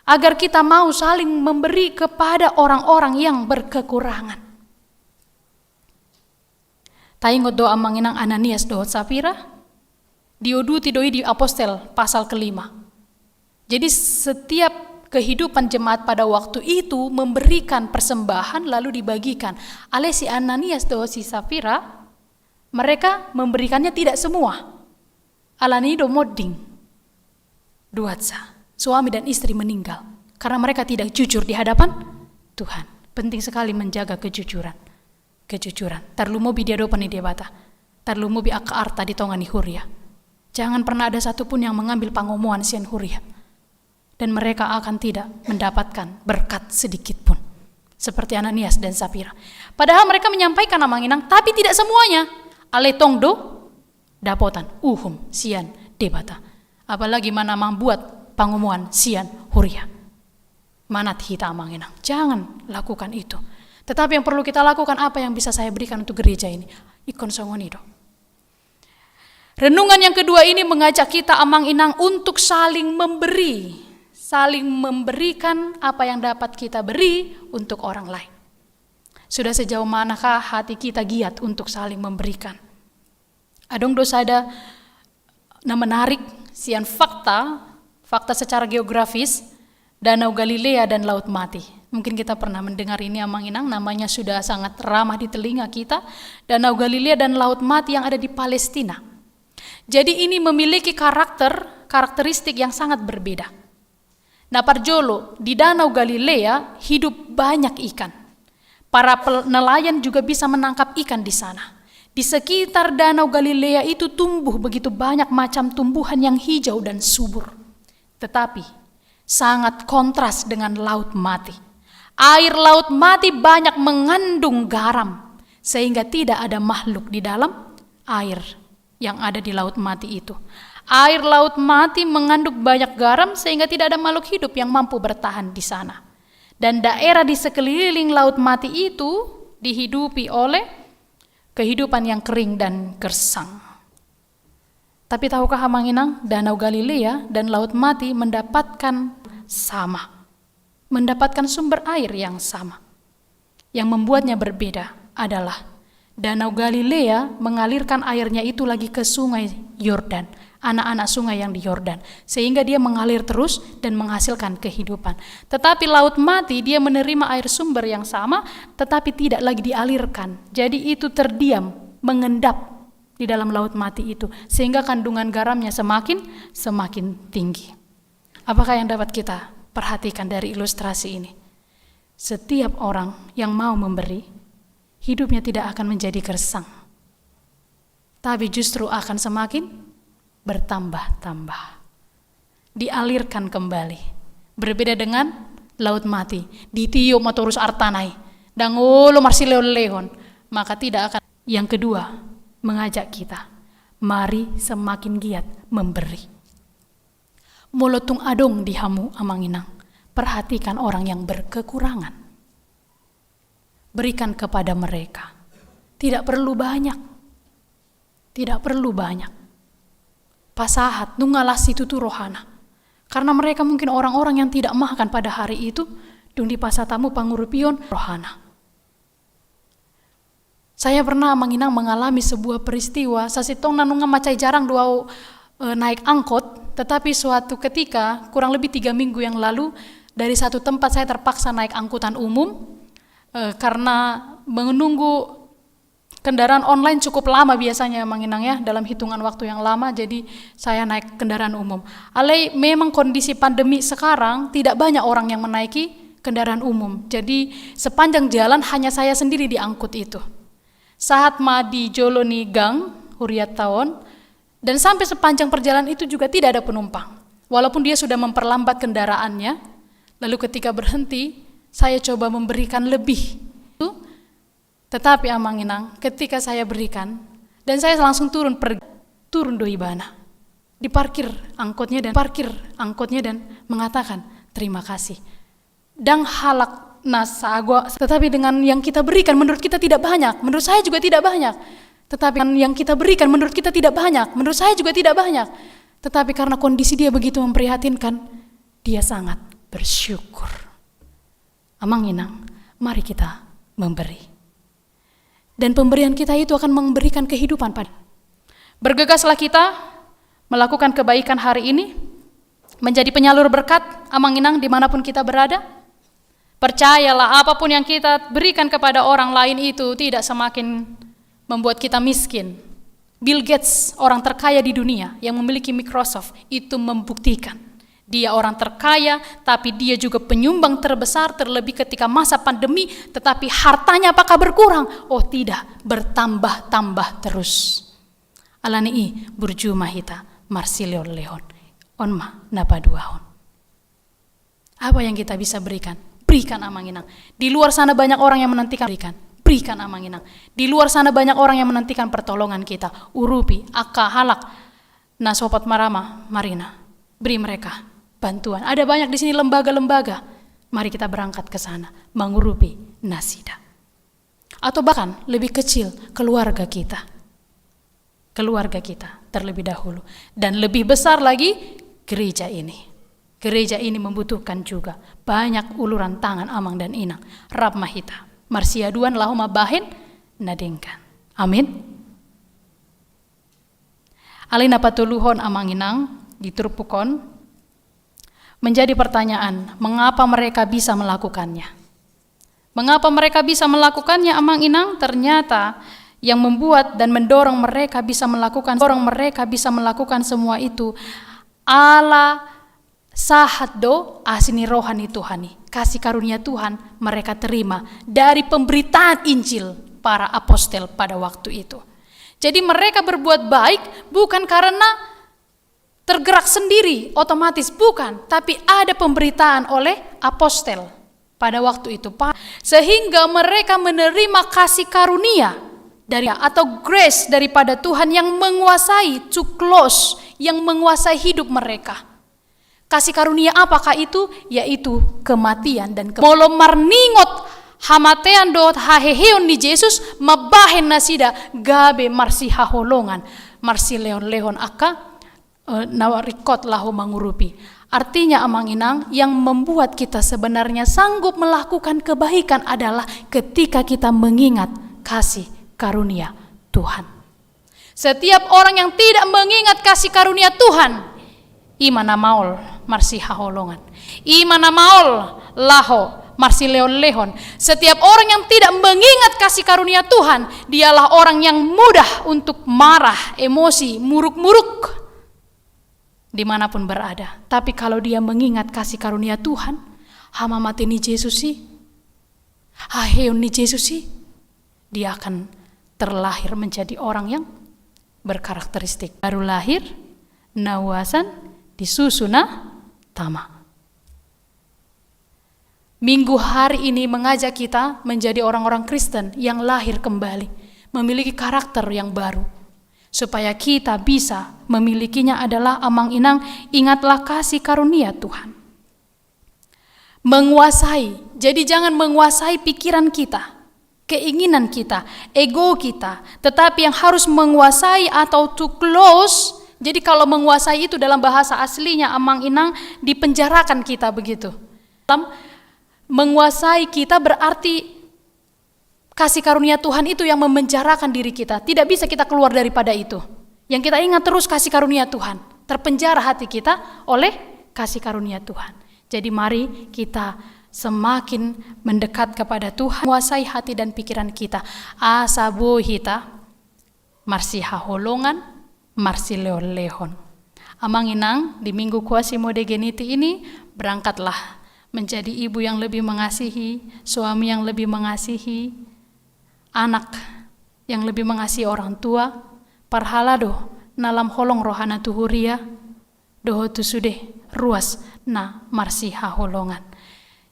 Agar kita mau saling memberi kepada orang-orang yang berkekurangan. Taingot do, amang inang, Ananias dohot Safira? Diuduti do i di Apostel pasal kelima. Jadi setiap kehidupan jemaat pada waktu itu memberikan persembahan lalu dibagikan. Alai si Ananias dohot si Safira, mereka memberikannya tidak semua. Alani do monding. Duansa, suami dan istri meninggal karena mereka tidak jujur di hadapan Tuhan. Penting sekali menjaga kejujuran. Kejujuran. Tarlumobi di adopan ni Debata. Tarlumobi angka arta di tonga ni huria. Jangan pernah ada satu pun yang mengambil pangomoan sian huria. Dan mereka akan tidak mendapatkan berkat sedikit pun. Seperti Ananias dan Safira. Padahal mereka menyampaikan, amang inang, tapi tidak semuanya. Alai tong do dapotan uhum sian Debata. Apalagi mana mambuat pangomoan sian huria. Manat hita, amang inang. Jangan lakukan itu. Tetapi yang perlu kita lakukan, apa yang bisa saya berikan untuk gereja ini? Ingkon songon i do. Renungan yang kedua ini mengajak kita, amang inang, untuk saling memberi. Saling memberikan apa yang dapat kita beri untuk orang lain. Sudah sejauh manakah hati kita giat untuk saling memberikan? Adong do sada na menarik sian fakta, fakta secara geografis, Danau Galilea dan Laut Mati. Mungkin kita pernah mendengar ini, amang inang, namanya sudah sangat ramah di telinga kita. Danau Galilea dan Laut Mati yang ada di Palestina. Jadi ini memiliki karakter, karakteristik yang sangat berbeda. Na parjolo, di Danau Galilea hidup banyak ikan. Para pel-, nelayan juga bisa menangkap ikan di sana. Di sekitar Danau Galilea itu tumbuh begitu banyak macam tumbuhan yang hijau dan subur. Tetapi, sangat kontras dengan Laut Mati. Air Laut Mati banyak mengandung garam, sehingga tidak ada makhluk di dalam air yang ada di Laut Mati itu. Air Laut Mati mengandung banyak garam sehingga tidak ada makhluk hidup yang mampu bertahan di sana. Dan daerah di sekeliling Laut Mati itu dihidupi oleh kehidupan yang kering dan gersang. Tapi tahukah Amang Inang, Danau Galilea dan Laut Mati mendapatkan sama, mendapatkan sumber air yang sama. Yang membuatnya berbeda adalah Danau Galilea mengalirkan airnya itu lagi ke Sungai Yordan, anak-anak sungai yang di Yordan, sehingga dia mengalir terus dan menghasilkan kehidupan. Tetapi Laut Mati, dia menerima air sumber yang sama, tetapi tidak lagi dialirkan. Jadi itu terdiam, mengendap di dalam Laut Mati itu, sehingga kandungan garamnya semakin, semakin tinggi. Apakah yang dapat kita perhatikan dari ilustrasi ini? Setiap orang yang mau memberi, hidupnya tidak akan menjadi gersang, tapi justru akan semakin bertambah-tambah. Dialirkan kembali. Berbeda dengan Laut Mati, ditiop ma torus artana i, ndang olo marsilehon-lehon, maka tidak akan. Yang kedua, mengajak kita, mari semakin giat memberi. Molo tung adong di hamu Amang Inang, perhatikan orang yang berkekurangan. Berikan kepada mereka. Tidak perlu banyak. Tidak perlu banyak. Pasahat, nunga las situtu rohana. Karena mereka mungkin orang-orang yang tidak makan pada hari itu, dung dipasahat hamu pangurupion rohana. Saya pernah Amang Inang mengalami sebuah peristiwa, sasintongna nunga mansai jarang do au, eh, naik angkot, tetapi suatu ketika, kurang lebih tiga minggu yang lalu, dari satu tempat saya terpaksa naik angkutan umum, eh, karena menunggu kendaraan online cukup lama biasanya, Amang Inang, ya, dalam hitungan waktu yang lama, jadi saya naik kendaraan umum. Alai memang kondisi pandemi sekarang tidak banyak orang yang menaiki kendaraan umum. Jadi sepanjang jalan hanya saya sendiri diangkut itu. Sahat ma di jolo ni gang huriatta on, dan sampai sepanjang perjalanan itu juga tidak ada penumpang. Walaupun dia sudah memperlambat kendaraannya, lalu ketika berhenti, saya coba memberikan lebih. Tetapi Amang Inang, ketika saya berikan, dan saya langsung turun, pergi, turun do ibana. Diparkir angkotnya dan, parkir angkotnya dan mengatakan, "Terima kasih." Ndang halak na sago, tetapi dengan yang kita berikan, menurut kita tidak banyak, menurut saya juga tidak banyak. Tetapi yang kita berikan, menurut kita tidak banyak, menurut saya juga tidak banyak. Tetapi karena kondisi dia begitu memprihatinkan, dia sangat bersyukur. Amang Inang, mari kita memberi. Dan pemberian kita itu akan memberikan kehidupan pada. Bergegaslah kita melakukan kebaikan hari ini, menjadi penyalur berkat, Amang Inang, dimanapun kita berada. Percayalah, apapun yang kita berikan kepada orang lain itu tidak semakin membuat kita miskin. Bill Gates, orang terkaya di dunia yang memiliki Microsoft, itu membuktikan dia orang terkaya, tapi dia juga penyumbang terbesar, terlebih ketika masa pandemi, tetapi hartanya apakah berkurang? Oh tidak, bertambah-tambah terus. Alani i burju ma hita marsilehon-lehon. On ma na paduahon. Apa yang kita bisa berikan? Berikan, Amang Inang. Di luar sana banyak orang yang menantikan. Berikan, berikan, Amang Inang. Di luar sana banyak orang yang menantikan pertolongan kita. Urupi angka halak na sopat marama marina. Beri mereka bantuan. Ada banyak di sini lembaga-lembaga. Mari kita berangkat ke sana, mangurupi nasida. Atau bahkan lebih kecil, keluarga kita. Keluarga kita terlebih dahulu. Dan lebih besar lagi, gereja ini. Gereja ini membutuhkan juga banyak uluran tangan Amang dan Inang. Rap ma hita marsiaduan laho mambahen na denggan. Amin. Alai na patoluhon, Amang Inang, di turpuk on, menjadi pertanyaan, mengapa mereka bisa melakukannya? Mengapa mereka bisa melakukannya, Amang Inang? Ternyata yang membuat dan mendorong mereka bisa melakukan, dorong mereka bisa melakukan semua itu, ala sahat do asi ni roha ni Tuhan i, kasih karunia Tuhan mereka terima dari pemberitaan Injil para apostel pada waktu itu. Jadi mereka berbuat baik bukan karena tergerak sendiri, otomatis, bukan, tapi ada pemberitaan oleh apostel. pada waktu itu, Pak, sehingga mereka menerima kasih karunia dari, atau grace daripada Tuhan yang menguasai, cuklos, yang menguasai hidup mereka. Kasih karunia apakah itu? Yaitu kematian dan ke-, molo marningot hamatean dohot haheheon ni Jesus, mambahen nasida gabe marsihaholongan, marsilehonlehon angka, eh, na ringkot laho mangurupi. Artinya, Amang Inang, yang membuat kita sebenarnya sanggup melakukan kebaikan adalah ketika kita mengingat kasih karunia Tuhan. Setiap orang yang tidak mengingat kasih karunia Tuhan, i ma na maol marsihaholongan. I ma na maol laho marsilehonlehon. Setiap orang yang tidak mengingat kasih karunia Tuhan, dialah orang yang mudah untuk marah, emosi, muruk-muruk dimanapun berada. Tapi kalau dia mengingat kasih karunia Tuhan, hamamate ni Jesus i, haheheon ni Jesus i, dia akan terlahir menjadi orang yang berkarakteristik baru lahir, na uasan di susu na tama. Minggu hari ini mengajak kita menjadi orang-orang Kristen yang lahir kembali, memiliki karakter yang baru. Supaya kita bisa memilikinya adalah, Amang Inang, ingatlah kasih karunia Tuhan. Menguasai. Jadi, jangan menguasai pikiran kita, keinginan kita, ego kita, tetapi yang harus menguasai atau to close. Jadi, kalau menguasai itu dalam bahasa aslinya, Amang Inang, dipenjarakan kita begitu. Dalam menguasai kita berarti kasih karunia Tuhan itu yang memenjarakan diri kita. Tidak bisa kita keluar daripada itu. Yang kita ingat terus kasih karunia Tuhan. Terpenjara hati kita oleh kasih karunia Tuhan. Jadi, mari kita semakin mendekat kepada Tuhan, menguasai hati dan pikiran kita. Asa boi hita marsihaholongan, marsilehonlehon. Amang Inang, di Minggu Quasimodogeniti ini, berangkatlah menjadi ibu yang lebih mengasihi, suami yang lebih mengasihi, anak yang lebih mengasihi orang tua, parhalado na lam holong rohana tu huria, dohot tu sude ruas na marsihaholongan.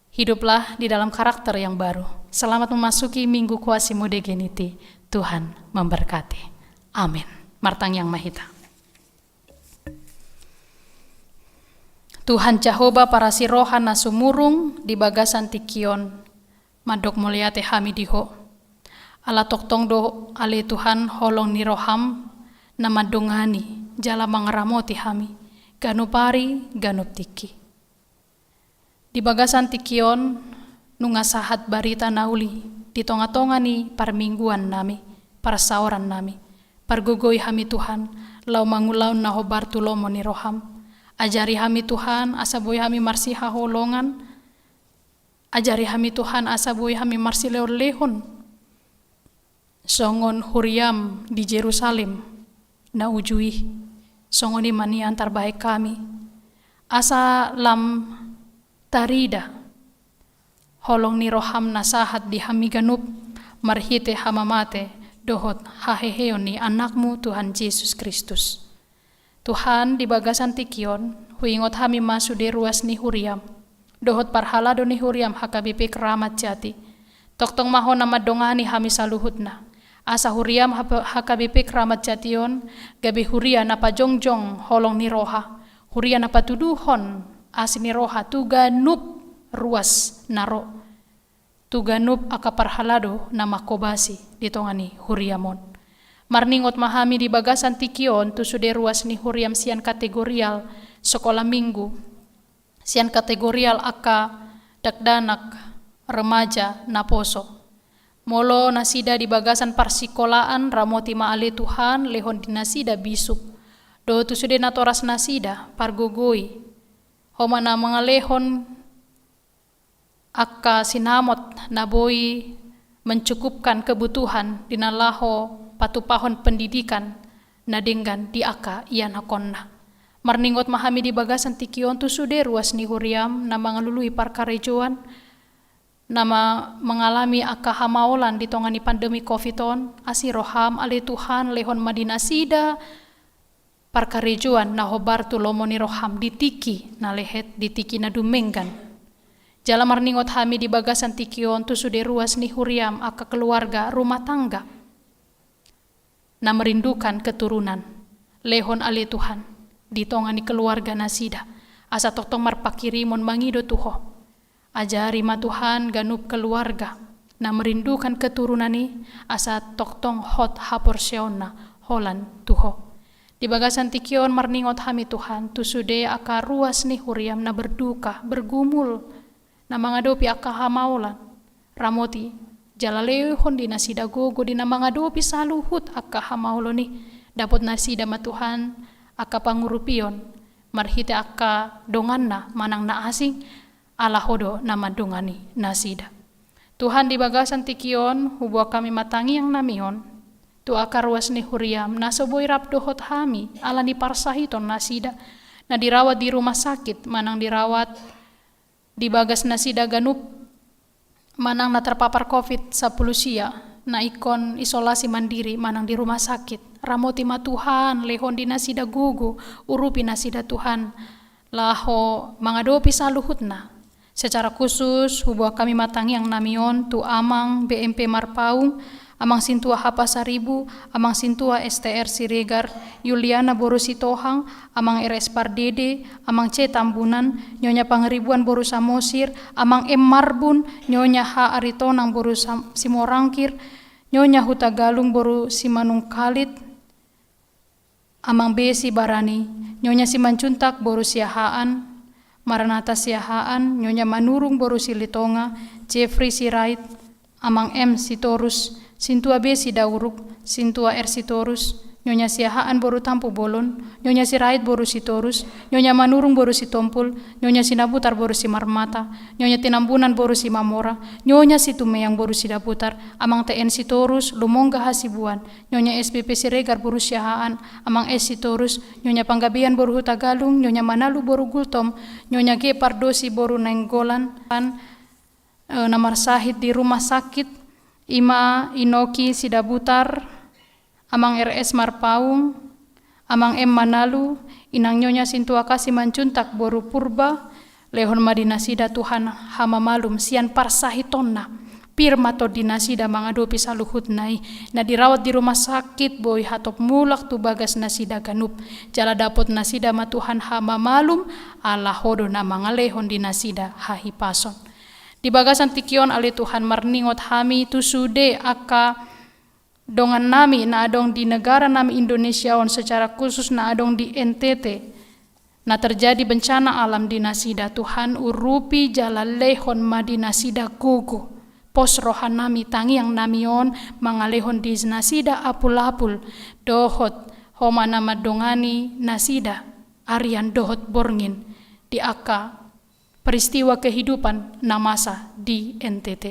Hiduplah di dalam karakter yang baru. Selamat memasuki Minggu Quasimodogeniti. Tuhan memberkati. Amin. Martangiang ma hita. Tuhan Jahowa parasi roha na sumurung, di bagasan tingki on mandok mauliate hami di Ho. Ala tongtong do ale Tuhan holong ni roham na mandongani jala mangaramoti hami ganup ari ganup tingki. Di bagasan tingki on nunga sahat barita na uli di tongatonga ni parmingguan nami, parsaoran nami. Pargogoi hami Tuhan, laho mangulahon na hombar tu lomo ni roham. Ajari hami Tuhan, asa boi hami marsihaholongan. Ajari hami Tuhan, asa boi hami marsilehonlehon. Songon huriam di Jerusalem na uju i, songon i ma nian tarbahen hami. Asa lam tarida holong ni roham na sahat di hami ganup, marhite hamamate dohot haheheon ni Anakmu Tuhan Jesus Kristus. Tuhan, di bagasan tingki on, huingot hami ma sude ruas ni huriam, dohot parhalado ni huriam H K B P Kramat Jati. Tongtong ma Ho na mandongani hami saluhutna. Asa huriam H P, H K B P Kramat Jati on, gabe huria na pajongjong holong ni roha, huria na patuduhon asi ni roha tu ganup ruas na ro, tu ganup angka parhalado na manghobasi di tonga ni huriam on. Marningot ma hami di bagasan tingki on tu sude ruas ni huriam sian kategorial sekolah minggu, sian kategorial angka dakdanak, remaja, naposo. Molo nasida di bagasan parsikolaan, ramoti ma ale Tuhan, lehon di nasida bisuk. Dohot tu sude natoras nasida, pargogoi. Ho ma na mangalehon angka sinamot na boi mencukupkan kebutuhan di na laho patupahon pendidikan na denggan di angka ianakhonna. Marningot ma hami di bagasan tingki on tu sude ruas ni huriam na mangalului parkarejoan, na ma-, mangalami angka hamaolan di tonga ni pandemi covid on, asi roham ale Tuhan, lehon ma di nasida parkarejoan na hombar tu lomo ni roham di tingki na lehet, di tingki na dumenggan. Jala marningot hami di bagasan tingki on tu sude ruas ni huriaM, angka keluarga, rumah tangga na merindukan keturunan. Lehon ale Tuhan di tonga ni keluarga nasida, asa tongtong marpanghirimon mangido tu Ho. Ajari ma Tuhan ganup keluarga na merindukan keturunan i, asa tongtong hot haporseaonna holan tu Ho. Di bagasan tingki on marningot hami Tuhan tu sude angka ruas ni huriaM na berduka, bergumul, na mangadopi angka hamaolan. Ramoti jala lehon di nasida gogo di na mangadopi saluhut angka hamaolon i. Dapot nasida ma Tuhan angka pangurupion marhite angka donganna manang na asing, ala Ho do na mandongani nasida. Tuhan, di bagasan tingki on huboan hami ma tangiangnami on tu angka ruas ni huriaM na so boi rap dohot hami ala ni parsahiton nasida, na dirawat di rumah sakit manang dirawat di bagas nasida ganup, manang na terpapar covid sampulu sia, na ingkon isolasi mandiri manang di rumah sakit. Ramoti ma Tuhan, lehon di nasida gogo, urupi nasida Tuhan, laho mangadopi saluhutna. Secara khusus huboan hami ma tangiangnami on tu Amang B M P Marpaung, Amang Sintua H Pasaribu, Amang Sintua S T R Siregar, Yuliana boru Sitohang, Amang R S Pardede, Amang C Tambunan, Nyonya Pangaribuan boru Samosir, Amang M Marbun, Nyonya H Aritonang boru Sam-, Simorangkir, Nyonya Hutagalung boru Simanungkalit, Amang B Sibarani, Nyonya Simanjuntak boru Siahaan, Maranata Siahaan, Nyonya Manurung boru Silitonga, Jeffrey Sirait, Amang M Sitorus, Sintua B Sidauruk, Sintua R Sitorus, Nyonya Siahaan boru Tampubolon, Nyonya Sirait boru Sitorus, Nyonya Manurung boru Sitompul, Nyonya Sinabutar boru Simarmata, Nyonya Tinambunan boru Simamora, Nyonya Situmeang boru Sidabutar, Amang T N Sitorus, Lumongga Hasibuan, Nyonya S B P Siregar boru Siahaan, Amang S Sitorus, Nyonya Panggabean boru Hutagalung, Nyonya Manalu boru Gultom, Nyonya G Pardosi boru Nainggolan, eh, na marsahit di rumah sakit, i ma Inoki Sidabutar, Amang R S Marpaung, Amang M Manalu, Inang Nyonya Sintua Kasi Manjuntak boru Purba, lehon ma di nasida Tuhan hamamalum sian parsahitonna. Pir ma tondi nasida mangadopi saluhutna i, na dirawat di rumah sakit boi hatop mulak tu bagas nasida ganup. Jala dapot nasida ma Tuhan hamamalum, ala Ho do na mangalehon di nasida hahipason. Di bagasan tingki on ale Tuhan marningot hami tu sude angka dongannami na adong di negara nami Indonesia on, secara khusus na adong di N T T, na terjadi bencana alam di nasida. Tuhan, urupi jala lehon ma di nasida gogo. Pos rohanami, tangiangnami on mangalehon di nasida apul-apul, dohot Ho ma na mandongani nasida arian dohot borngin di angka peristiwa kehidupan na masa di N T T.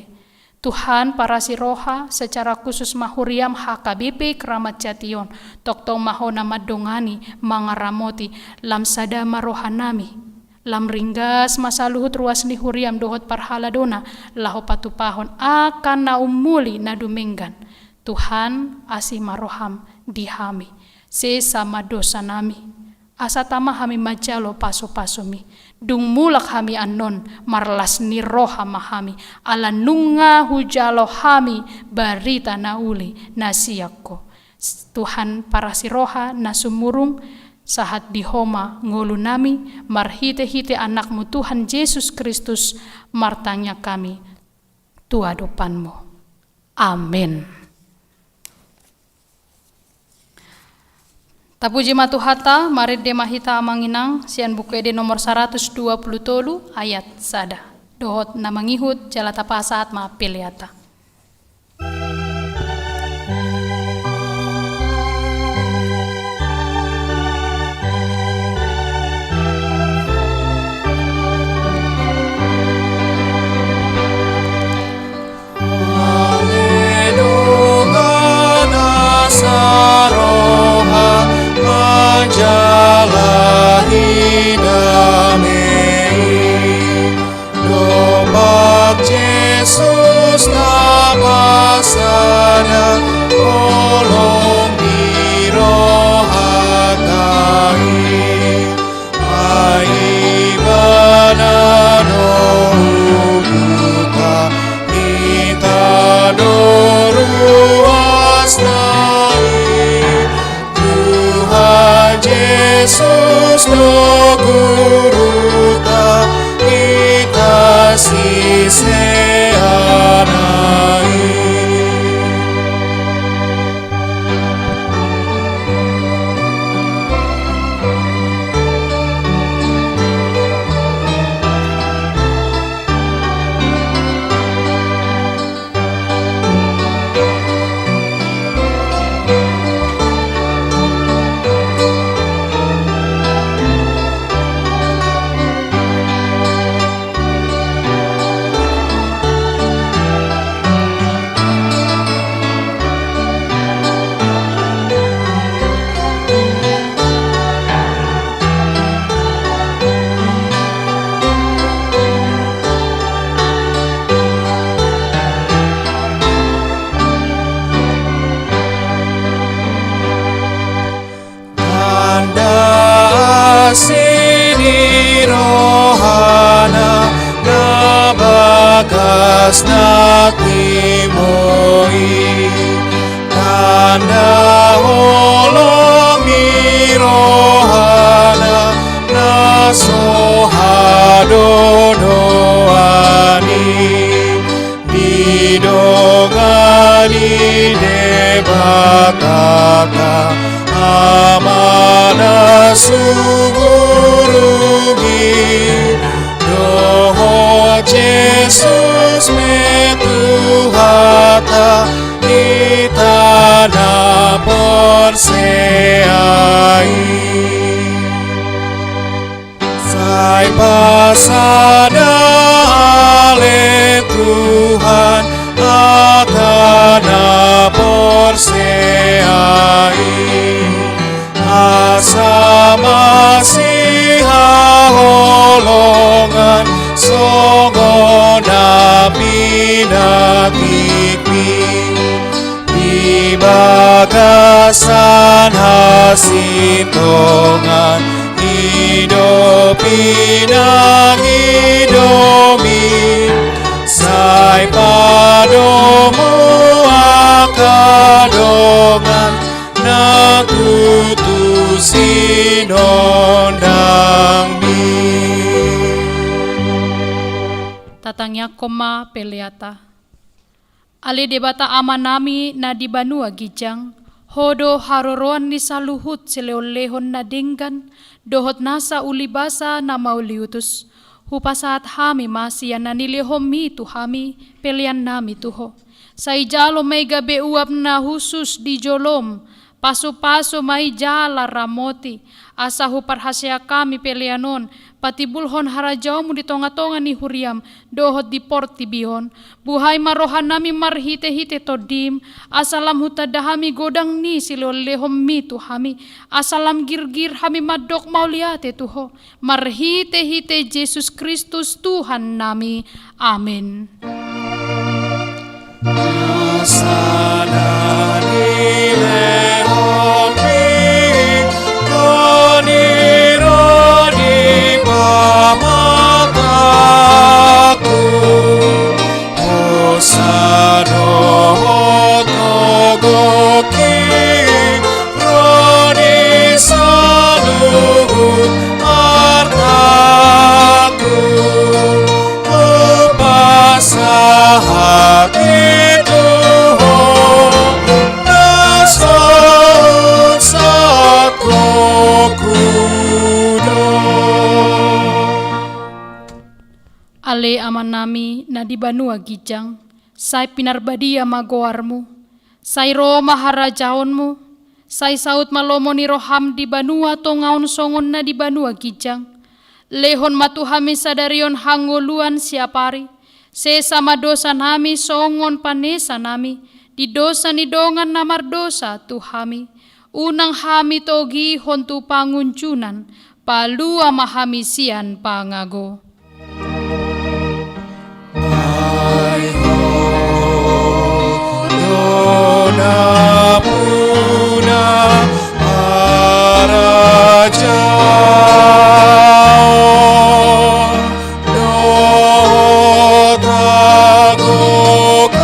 Tuhan parasi roha, secara khusus ma huriaM H K B P Kramat Jati on, tongtong ma Ho na mandongani, mangaramoti. Lam sada ma rohanami, lam ringgas ma saluhut ruas ni huriaM dohot parhaladona, laho patupahon angka na ummuli na dumenggan. Tuhan, asi ma rohaM di hami. Sesa ma dosanami, asa tama hami manjalo pasu-pasuMi. Dung mulak hami annon, marlas ni roha ma hami, ala nunga hujalo hami barita na uli na sian Ho. Tuhan parasi roha na sumurung, sahat di Ho ma ngolunami, marhite-hite AnakMu Tuhan Jesus Kristus martangiang hami tu adopanMu. Amen. Tapuji ma Tuhanta, marende ma hita Amang Inang sian Buku Ende nomor saratus dua pulu tolu ayat sada. Dohot na mangihut jala tapasahat ma peleanta. Ale dongan na saroha manjalahi dame i, dompak Jesus na Jesus do guruta, hita siseanna i. Tanda asi ni rohana na bagas na timo i. Tanda holong ni rohana na so hadodoan i. Didongani Debata Ama na sumurung i, dohot Jesus pe Tuhanta, hita na porsea i. Sai pasada ale Tuhan angka na porsea i, asa masihaholongan songon na pinantikmi di bagasan hasintongan i do pinangidomi, sai padomu angka dongan na tutu sinondangmi. Tatangiangkon ma peleanta. Ale Debata Amanami na di banua ginjang, Ho do haroroan ni saluhut silehonlehon na denggan dohot nasa ulibasa na mauliutus. Hupasahat hami ma sian na nilehonMi tu hami peleannami tu Ho. Sai jalo ma i gabe uap na hushus di joloM, pasupasu ma i jala ramoti, asa huparhaseang hami pelean on patimbulhon harajaonMu di tongatonga ni huriaM dohot di portibi on. Buhai ma rohanami marhitehite TondiM, asa lam hutanda hami godang ni silehonlehonMi tu hami, asa lam girgir hami mandok mauliate tu Ho, marhitehite Jesus Kristus Tuhannami. Amen. Asa na nilehonMi do i ro di pamatangku, hosa dohot togogki ro di saluhut artaku. Hupasahat i tu Ho na so sangkotku do. Ale Amanami na di banua ginjang, sai pinarbadia ma goarMu, sai ro ma harajaonMu, sai saut ma lomo ni rohaM di banua tonga on songon na di banua ginjang. Lehon ma tu hami sadari on hangoluan siapari, sesa ma dosanami songon panesanami di dosa ni dongan na mardosa tu hami. Unang hami togihon tu pangunjunan, palua ma hami sian pangago. Ai Ho do nampuna harajaon dohot hagogoon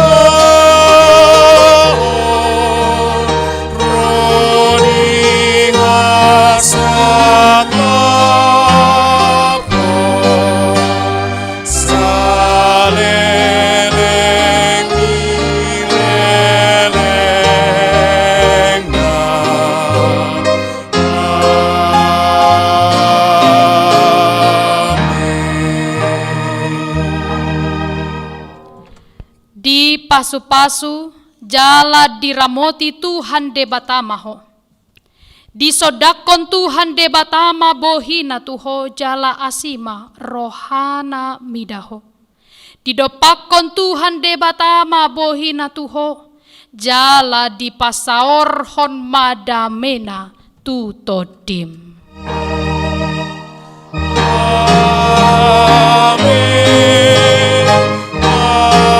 ro di hasa Dipasupasu jala diramoti Tuhan Debata ma ho. Disondangkon Tuhan Debata ma bohina tu ho jala asi ma rohana mida ho. Didompakkon Tuhan Debata ma bohina tu ho, jala dipasaorhon ma damena tu tondim. Amen. Amen.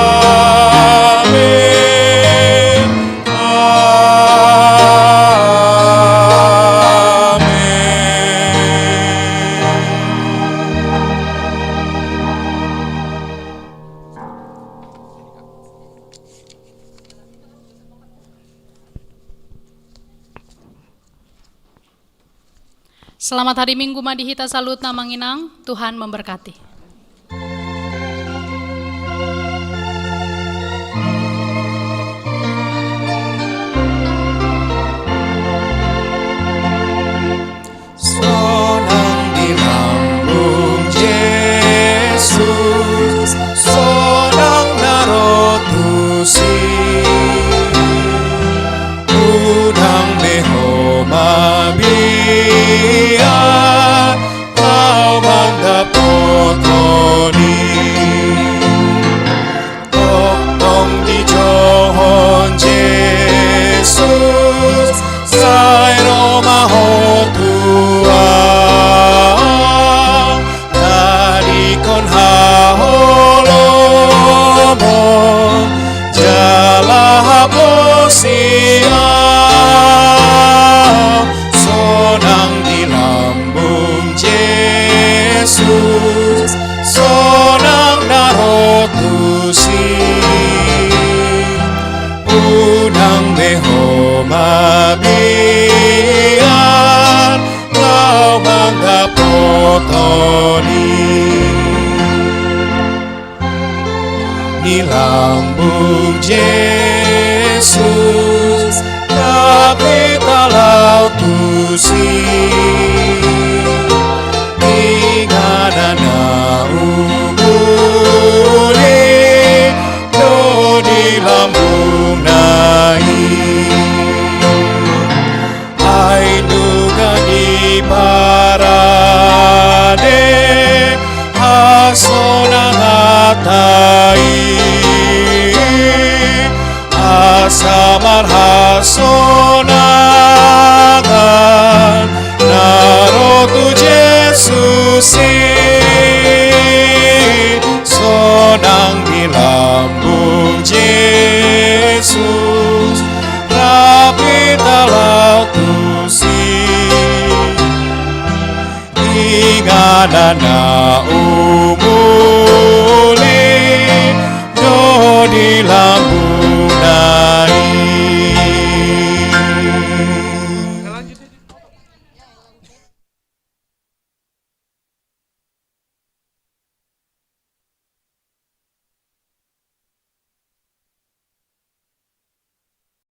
Amen. Selamat hari Minggu ma di hita saluhutna, Amang Inang. Tuhan memberkati. Sonang di lambung Jesus, sonang na ro tusi. Unang be ho mabiar, laho mandapothon i. Tongtong dijouhon Jesus, sai ro ma ho tu ahu. Tadingkon haholomon jala haposan ahu. Sonang di lambung Jesus, sonang na ro tusi. Unang be ho mabiar, laho mandapothon i. Di lambung Jesus, rap hita laho tusi. Inganan na umuli do di lambungna i. Ai nunga diparade hasonanganta i, asa marhasonangan na ro tu Jesus i. Sonang di lambung Jesus, rap hita laho tusi. Inganan na umuli